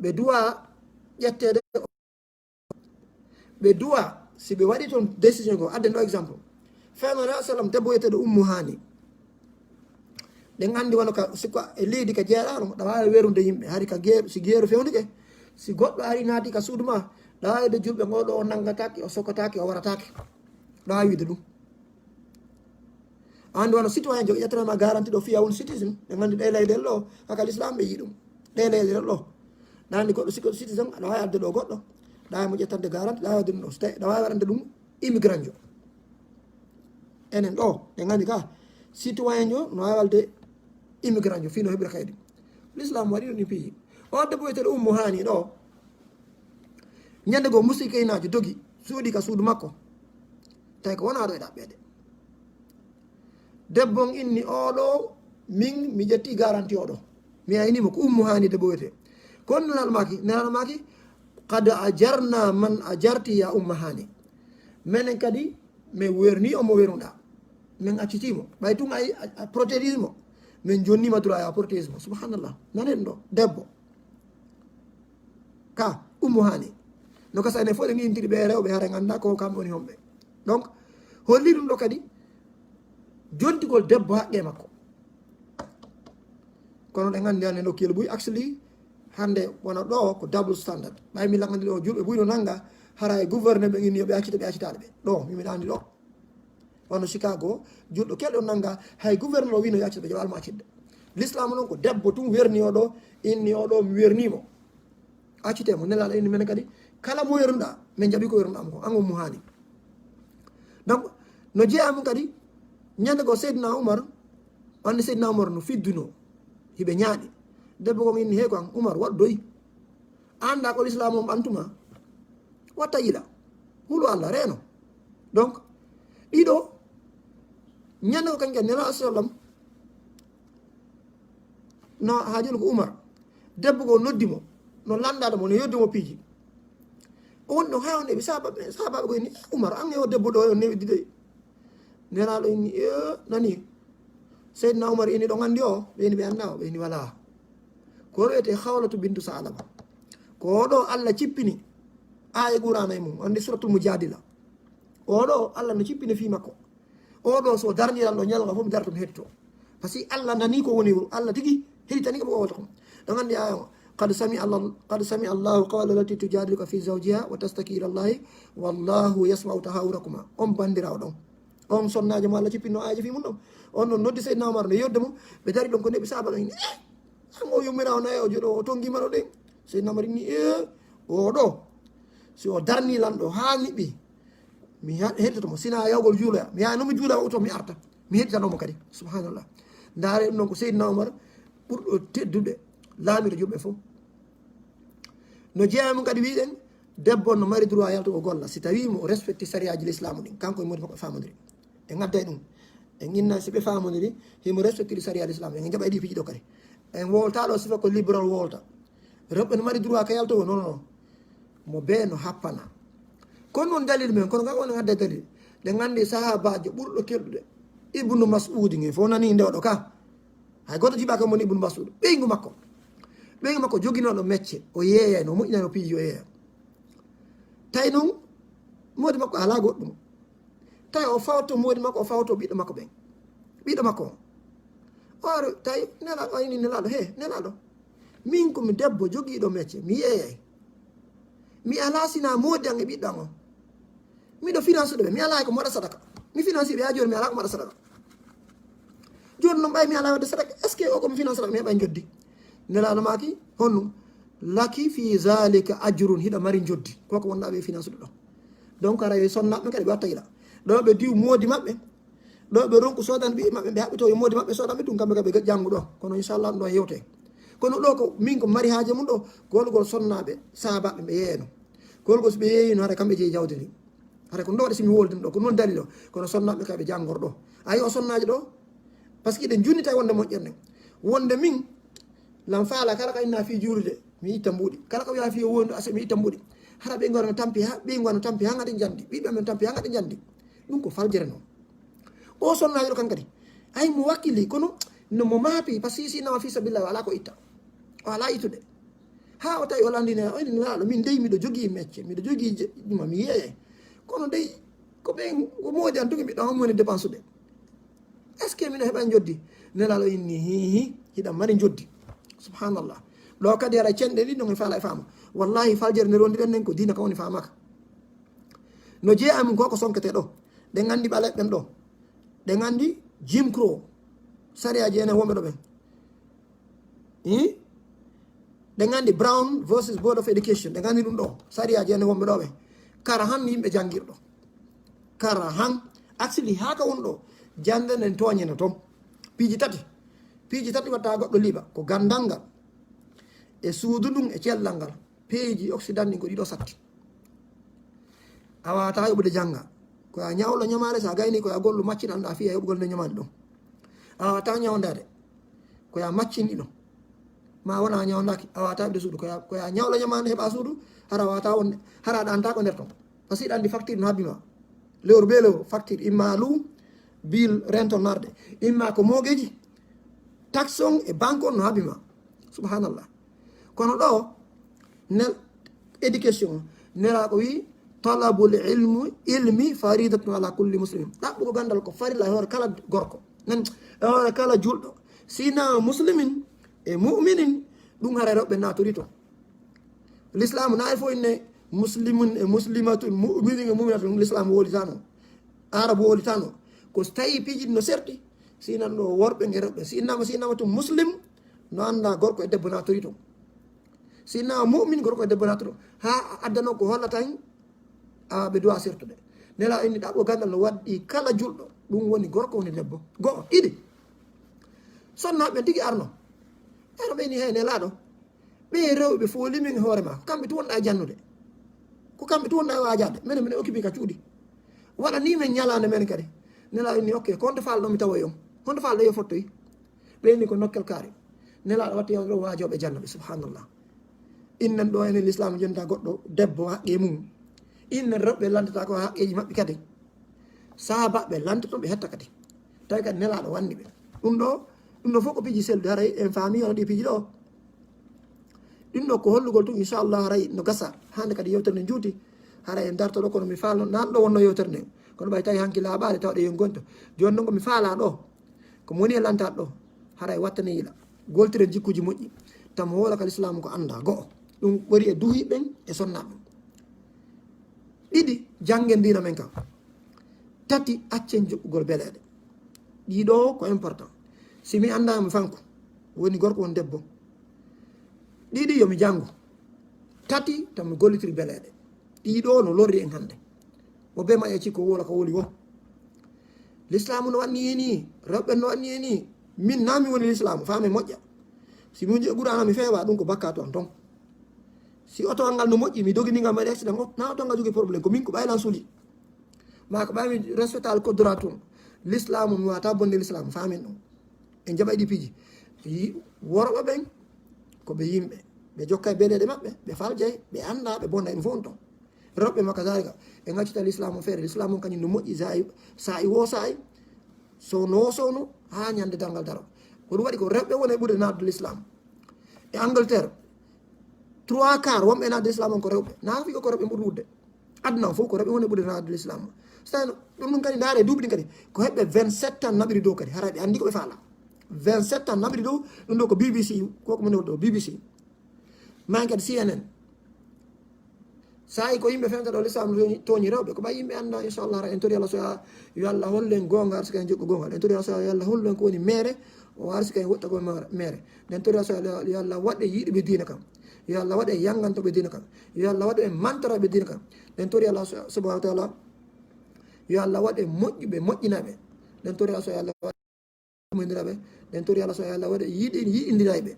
Ɓe duwa ƴetteede ɓe duwa, si ɓe waɗi toon décision ko, adden ɗo exemple. Feno alayhi salam, debbo wiyeteeɗo Ummu Haani. Ɗen anndi wano ka, si ko e leydi ka jeeɗaano, ɗa waawi werude yimɓe. Hari ka geeru, si geeru fewnike, si goɗɗo ari naati ka suudu ma, ɗa waawi de julɓe ngo ɗo o nanngataake, o sokotaake, o warataake. Ɗa waawi wiide ɗum. An wano citoyen jogi ƴettanama garanti ɗo fiya won citizen. Ɓe nganndi ɗe leyɗe ɗo, haka l'islam ɓe yi ɗum. Ɗe leyɗe ɗo. Ɗa anndi goɗɗo si ko citizen, aɗa waawi adde ɗo goɗɗo. Ɗa waawi mo ƴettande garanti, ɗa waawi adde ɗum ɗo. So tawi, ɗa waawi waɗande ɗum immigrant jo. Enen ɗo, ɓe nganndi ka, citoyen jo, no waawi walde immigrant jo, fii no heɓira kaydi. L'islam waɗi ɗum ɗi piiji. O debbo wiyeteeɗo Ummu Haani ɗo, ñande goo musikaynaajo dogi, suuɗi ka suudu makko. Tawi ko wonaa ɗo e ɗaɓɓeede. Debbo on inni, "Oɗo, min mi ƴetti garanti oɗo." Mi aynii mo ko Ummu Haani debbo wiyetee. Kono Nelaaɗo maaki, Nelaaɗo maaki, "Qad ajarna man ajarti ya Umma Haani." Menen kadi, min werni on mo wernuɗaa. Min accitiimo. Ɓay tun ay a, a protégimo. Min jonnima droit ya protégimo. Subhanallah. Nanen ɗo. Debbo. Ka, Ummu Hani. No kasa ene fof ɗe ngiintiri ɓe rewɓe hara ngannda ko kamɓe woni homɓe. Donc, holli ɗum ɗo kadi jontigol debbo haqqe makko. Kono ɗen anndi hannde nokkiel buy actually hannde wona ɗo ko double standard. Ɓay mi langandi ɗo julɓe buy no nannga hara e gouverneur ɓe inni yo ɓe accita ɓe accitaɗe ɓe. Ɗo, mi miɗa anndi ɗo. Wano Chicago, julɗo kelɗo nannga hay gouverneur o wino yo accita ɓe jaɓal mo accidde. L'islam noon ko debbo tun werni o ɗo, inni o ɗo mi wernimo. Accite mo, Nelaaɗo inni menen kadi, kala mo wernuɗa, min jaɓi ko wernuɗa mo ko, an Ummu Hani. Donc, no jeeya mum kadi, ñande goo Seydina Umar, anndi Seydina Umar no fidduno, hiɓe ñaaɗi. Debbo kon inni, hey ko an Umar, waɗ doy. Annda ko l'islam on ɓantuma, watta yila. Hulu Allah, reeno. Donc, ɗiɗo, ñande goo kañum kadi, Nelaaɗo sallam, no haajol ko Umar. Debbo goo noddi mo, no lanndade mo, no yodde mo piiji. On no hawnde ɓe sahaba, ɓe sahaba ɓe ko inni, "Eh, Umar, an e o debbo ɗo, on newidde." Nelaaɗo inni, "Eh, nani?" Seydina Umar inni, "Ɗo nganndi o?" Ɓe inni, "Ɓe annda o." Ɓe inni, "Wala. Ko wiyetee Khawlatu bintu Sa'laba. Ko o ɗo Allah cippini aaya Qur'aana e mum, anndi Suratul Mujadila. O ɗo Allah no cippini fii makko. O ɗo so darniran ɗo ñalnga fof mi darto mi hetto. Parce que Allah nani ko woni, Allah tigi heɗitani ko ɓe wowata kon. Ɗo nganndi aaya o, "Qad sami Allah, qad sami Allahu qawla allati tujadiluka fi zawjiha wa tashtaki ila Allahi wallahu yasma'u tahawurakuma." On banndiraawo ɗon. On sonnaajo mo Allah cippinno aaji fii mum ɗon. On non noddi Seydina Umar no yodde mo. Ɓe dari ɗon ko neɓi saaba ɓen. Eh, an o yummiraawo nayo o joɗo o tongi maro ɗen. Seydina Umar inni, "Eh, o ɗo. Si o darni lan ɗo haa niɓɓi. Mi ha-, heɗitoto mo. Sina yawgol juuloya. Mi yaha no mi juula o to mi arta. Mi heɗitano mo kadi." Subhanallah. Ndaare ɗum non ko Seydina Umar ɓurɗo teddude laamiiɗo julɓe fof. No jeeya mum kadi wiɗen, debbo no mari droit yalto o golla. Si tawi mo respecti sariyaaji l'islam ɗin, kanko e moodi makko ɓe famondiri. En ngadday ɗum. En inna si ɓe famondiri, himo respecti sariya l'islam. En jaɓay ɗi piiji ɗo kadi. En wowlta ɗo sifa ko liberal wowlta. Rewɓe no mari droit ka yalto o, non, non. Mo bee no happana. Kono non dalil men, kono kan woni ngadda dalil. Ɗe nganndi sahaabaajo ɓurɗo kelɗude. Ibnu Mas'udi ngen, fof nani nde oɗo ka. Hay gooto jiɓaaka mo woni Ibnu Mas'ud. Ɓeyngu makko. Ɓeyngu makko joginooɗo mecce, o yeeyay, no moƴƴinano piiji o yeeya. Tawi non, moodi makko alaa goɗɗum. Tawi o fawto moodi makko, o fawto ɓiɗɗo makko ɓen. Ɓiɗɗo makko on. O ari, tawi Nelaaɗo, o inni Nelaaɗo, "He, Nelaaɗo, min ko mi debbo jogiiɗo mecce, mi yeeyay. Mi alaa sina moodi an e ɓiɗɗo an on. Miɗo finansude ɓe, mi alaa ko mi waɗa sadaka. Mi finansi ɓe haa jooni, mi alaa ko mi waɗa sadaka. Jooni non ɓay mi alaa waɗde sadaka, est-ce que o ko mi finansude mi heɓay njoddi?" Nelaaɗo maaki, "Honɗum?" "Laki fi zalika ajrun, hiɗa mari njoddi. Ko ko wonɗaa ɓe finansude ɗo." Donc, hara yo sonnaaɓe kadi ɓe watta yila. Ɗo ɓe diw moodi maɓɓe. Ɗo ɓe ronku soodan ɓiɓɓe maɓɓe, ɓe haɓɓito yo moodi maɓɓe soodan ɓe tun, kamɓe kadi ɓe janngu ɗo. Kono inchallah ɗum ɗo yewte. Kono ɗo ko min ko mari haaje mum ɗo, golgol sonnaaɓe, saabaaɓe ɓe yeeyno. Golgol so ɓe yeeyino, hara kamɓe jeyi jawdi ndi. Hara ko ɗo waɗi si mi woldi ɗo, ko non dalil o. Kono sonnaaɓe kadi ɓe janngor ɗo. Ayi o sonnaaji ɗo, parce que ɗen junnitay wonde moƴƴere nden. Wonde min, lan faala kala ka inna fii juulude, mi itta mbuuɗi. Kala ko wiya fii wondu ase, mi itta mbuuɗi. Hara ɓe ngona no tampi ha, ɓe ngona no tampi ha ngaɗi njandi. Ɓiɓɓe men tampi ha ngaɗi njandi. Ɗum ko faljere non. O sonnaajo ɗo kan kadi. Ay mo wakkili, kono no mo maapi, parce que si nama fii sabilillah, wala ko itta. O ala ittude. Ha o tawi o landini, o inni Nelaaɗo, min dey miɗo jogii mecce, miɗo jogii je-, ɗuma, mi yeeyay. Kono dey, ko ɓe, ko moodi an tugi mbiɗo hammoni dépense ɓe. Est-ce que miɗo heɓa njoddi? Nelaaɗo inni, hi, hi, hiɗa mari njoddi. Subhanallah. Ɗo kadi ara cenɗe ɗi, ɗon e faala e faama. Wallahi, faljere nde rondiɗen nden ko diina ka woni faamaka. No jeeya mum ko ko sonkete ɗo. Ɗen anndi ɓaleɓe ɓen ɗo. Ɗen anndi Jim Crow. Sariyaaji enen wonɓe ɗo ɓen. Hi? Ɗen anndi Brown versus Board of Education. Ɗen anndi ɗum ɗo. Sariyaaji enen wonɓe ɗo ɓen. Kara han yimɓe janngirɗo. Kara han. Actually, haa ka woni ɗo. Jannde nden tooñe no toon. Piiji tati. Piiji tati watta goɗɗo liɓa. Ko ganndal ngal. E suudu ndun e cellal ngal. Peeji Occident ɗin ko ɗiɗo satti. A waawata yoɓude jannga. Ko ya ñawlo ñamaande, so a gayni ko ya gollu maccinanɗa fiya yoɓugol nde ñamaande ɗon. A waawata ñawndaade. Ko ya maccin ɗiɗo. Ma wona a ñawndaaki, a waawata yoɓude suudu. Ko ya, ko ya ñawlo ñamaande heɓa suudu, hara a waawata wonde, hara aɗa anta ko nder ton. Parce que ɗan di facture no habbi ma. Lewru be lewru, facture imma luu, Bill renton narde. Imma ko mogeji, taxe on e banque on no haɓi ma. Subhanallah. Kono ɗo, nel éducation, nela ko wi, talabul ilmu ilmi faridatun ala kulli muslimin. Ɗaɓɓugo gandal ko farilla e hoore kala gorko, nan e hoore kala julɗo. Sina muslimin e mu'minin, ɗum haray rewɓe naturi to. L'islamu na e fof inne muslimun e muslimatun, mu'minun e mu'minatun, l'islamu wolitano, arabu wolitano. Ko so tawi piiji ɗi no serti, sinan ɗo worɓe e rewɓe, si innama, si innama tun muslim, no anda gorko e debbo naturi ton. Si innama mu'min, gorko e debbo naturi ton. Ha addano ko hollata hen, a ɓe duwa sertude. Nela inni ɗaɓɓo gandal no waddi kala julɗo, ɗum woni gorko, woni debbo. Go'o, ɗiɗi. Sonna ɓen tigi arno. Eno ɓe ni, hey, nelaɗo. Ɓe rewɓe fof limin e hoore ma. Kamɓe tun wonɗa e jannude. Ko kamɓe tun wonɗa e waajade. Menen, minen occupé ka cuuɗi. Waɗa ni men ñalaande men kadi. Nela inni, ok, ko honto falɗo mi tawoy on? Honto falɗo yo fottoy? Ɓe inni ko nokkel kaari. Nelaɗo watti yewtere o waajoɓe jannuɓe. Subhanallah. Innen ɗo enen l'islam jonta goɗɗo debbo haqqe mum. Innen rewɓe lantata ko haqqeji maɓɓe kadi. Sahabaɓe lantoto ɓe hetta kadi. Tawi kadi nelaɗo wanni ɓe. Ɗum ɗo, ɗum ɗo fof ko piiji sellude. Haray en faami hono ɗi piiji ɗo. Ɗum ɗo ko hollugol tun, inchallah, haray no gasa. Hande kadi yewtere nde juuti. Haray en darto ɗo kono mi falno, nan ɗo wonno yewtere nde. Kono ɓay tawi hanki laaɓaade tawɗe yon gonto. Joni noon ko mi faala ɗo. Ko mo woni e lantaade ɗo. Haray wattane yiɗa. Goltiren jikkuji moƴƴi. Tamo woola ka l'islam ko anda. Go'o. Ɗum ɓuri e duhi ɓen e sonna ɓen. Ɗiɗi, janngen diina men kan. Tati, accen joɓɓugol beleeɗe. Ɗiɗo ko important. Si mi anndaa mi fanku, woni gorko, woni debbo. Ɗiɗi, yo mi janngu. Tati, tan mi gollitiri beleeɗe. Ɗiɗo no lorri en hannde. Mo be ma e cikko woola ko woli wo. L'islamu no wanni e ni, rewɓe no wanni e ni. Min na mi woni l'islamu, faame moƴƴa. Si mi woni e Qur'ana mi feewa, ɗum ko bakkatu an ton. Si oto an ngal no moƴƴi, mi dogini ngal, mi waɗi accident, o, na oto ngal jogii problème, ko min ko ɓay lan suli. Ma ko ɓay mi respectal code de la route. L'islamu mi wata bonde l'islamu, famin ɗum. En jaɓay ɗi piiji. Yi-, worɓe ɓen, ko ɓe yimɓe. Ɓe jokkay beleeɗe maɓɓe, ɓe faljay, ɓe annda, ɓe bonda, en fof on ton. Rewɓe makka zalika, ɓe ngaccita l'islamu feere. L'islamu kañum no moƴƴi, sa'i, sa'i wo sa'i. Sowno wo sowno, ha ñande darngal daro. Ko ɗum waɗi ko rewɓe woni e ɓurde naatde l'islam. E Angleterre, trois quarts wonɓe naatde l'islam on ko rewɓe. Na fi ko rewɓe ɓuri wudde. Aduna on fof ko rewɓe woni e ɓurde naatde l'islam. Sano, ɗum ɗum kadi ndaare duuɓi ɗin kadi. Ko heɓɓe vingt-sept ans naɓiri dow kadi. Hara ɓe anndi ko ɓe faala. Vingt-sept ans naɓiri dow, ɗum ɗo ko B B C, ko ko min ɗo B B C. Maa kadi C N N. Sa'i ko yimɓe fewta ɗo l'islam tooñi, tooñi rewɓe, ko ɓay yimɓe annda, inchallah, hara en tori Allah so ya, yo Allah hollu en goonga, arsika en joɓɓo goonga. En tori Allah so ya, yo Allah hollu en ko woni mere, o arsika en woɗɗagol mere. En tori Allah so ya, yo Allah waɗe yiɗuɓe diina kan. Yo Allah waɗe yangantoɓe diina kan. Yo Allah waɗe en mantoraaɓe diina kan. En tori Allah so-, subhanahu wa ta'ala, yo Allah waɗe moƴƴuɓe, moƴƴinaaɓe. En tori Allah so ya, yo Allah waɗe moƴƴindiraaɓe. En tori Allah so ya, yo Allah waɗe yiɗi-, yiɗindiraaɓe.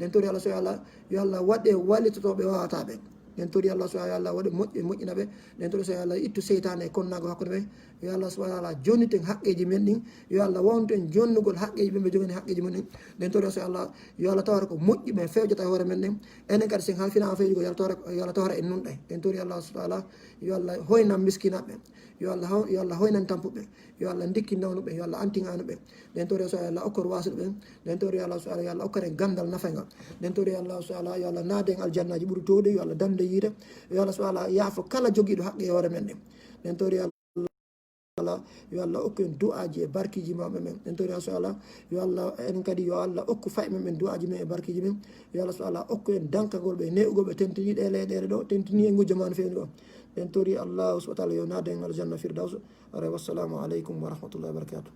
En tori Allah so ya, yo Allah, yo Allah waɗe wallitotooɓe wawataaɓe. En tori Allah so ya, yo Allah waɗe moƴƴ-, moƴƴinaaɓe. En tori so ya, yo Allah ittu seytaane e konnaago hakkunde ɓe. Yo Allah subhanahu wa ta'ala jonniten haqqeeji men ɗin. Yo Allah wawntu en jonnugol haqqeeji ɓe ɓe jogani haqqeeji mum ɗin. En tori so ya, yo Allah tawara ko moƴƴi ɓe fewjata e hoore men ɗen. Enen kadi sen halfinaama fewjugol, yo Allah tawara, yo Allah tawara en nunɗay. En tori Allah subhanahu wa ta'ala, yo Allah hoynan miskinaaɓe. Yo Allah ho-, yo Allah hoynan tampuɓe. Yo Allah ndikki nawnuɓe, yo Allah antin anuɓe. Den tori so Allah okkor wasuɓe. Den tori Allah so Allah, yo Allah okkor en gandal nafayngal. Den tori Allah so Allah, yo Allah naade en aljannaji ɓuri towɗi, yo Allah dande yiite. Yo Allah so Allah yaafo kala jogiiɗo haqqe e hoore men ɗen. Den tori Allah, yo Allah okku en du'aaji e barkiji mawɓe men. Den tori so Allah, yo Allah en kadi yo Allah okku fay men men du'aaji men e barkiji men. Yo Allah so Allah okku en dankagol ɓe ne'ugol ɓe tentini ɗe leyɗeele ɗo, tentini e ngu jamaanu fewni ɗo. Den tori Allah subhanahu wa ta'ala yo naade en aljanna firdaus. Aray, wassalamu aleykum wa rahmatullahi wa barakatuh.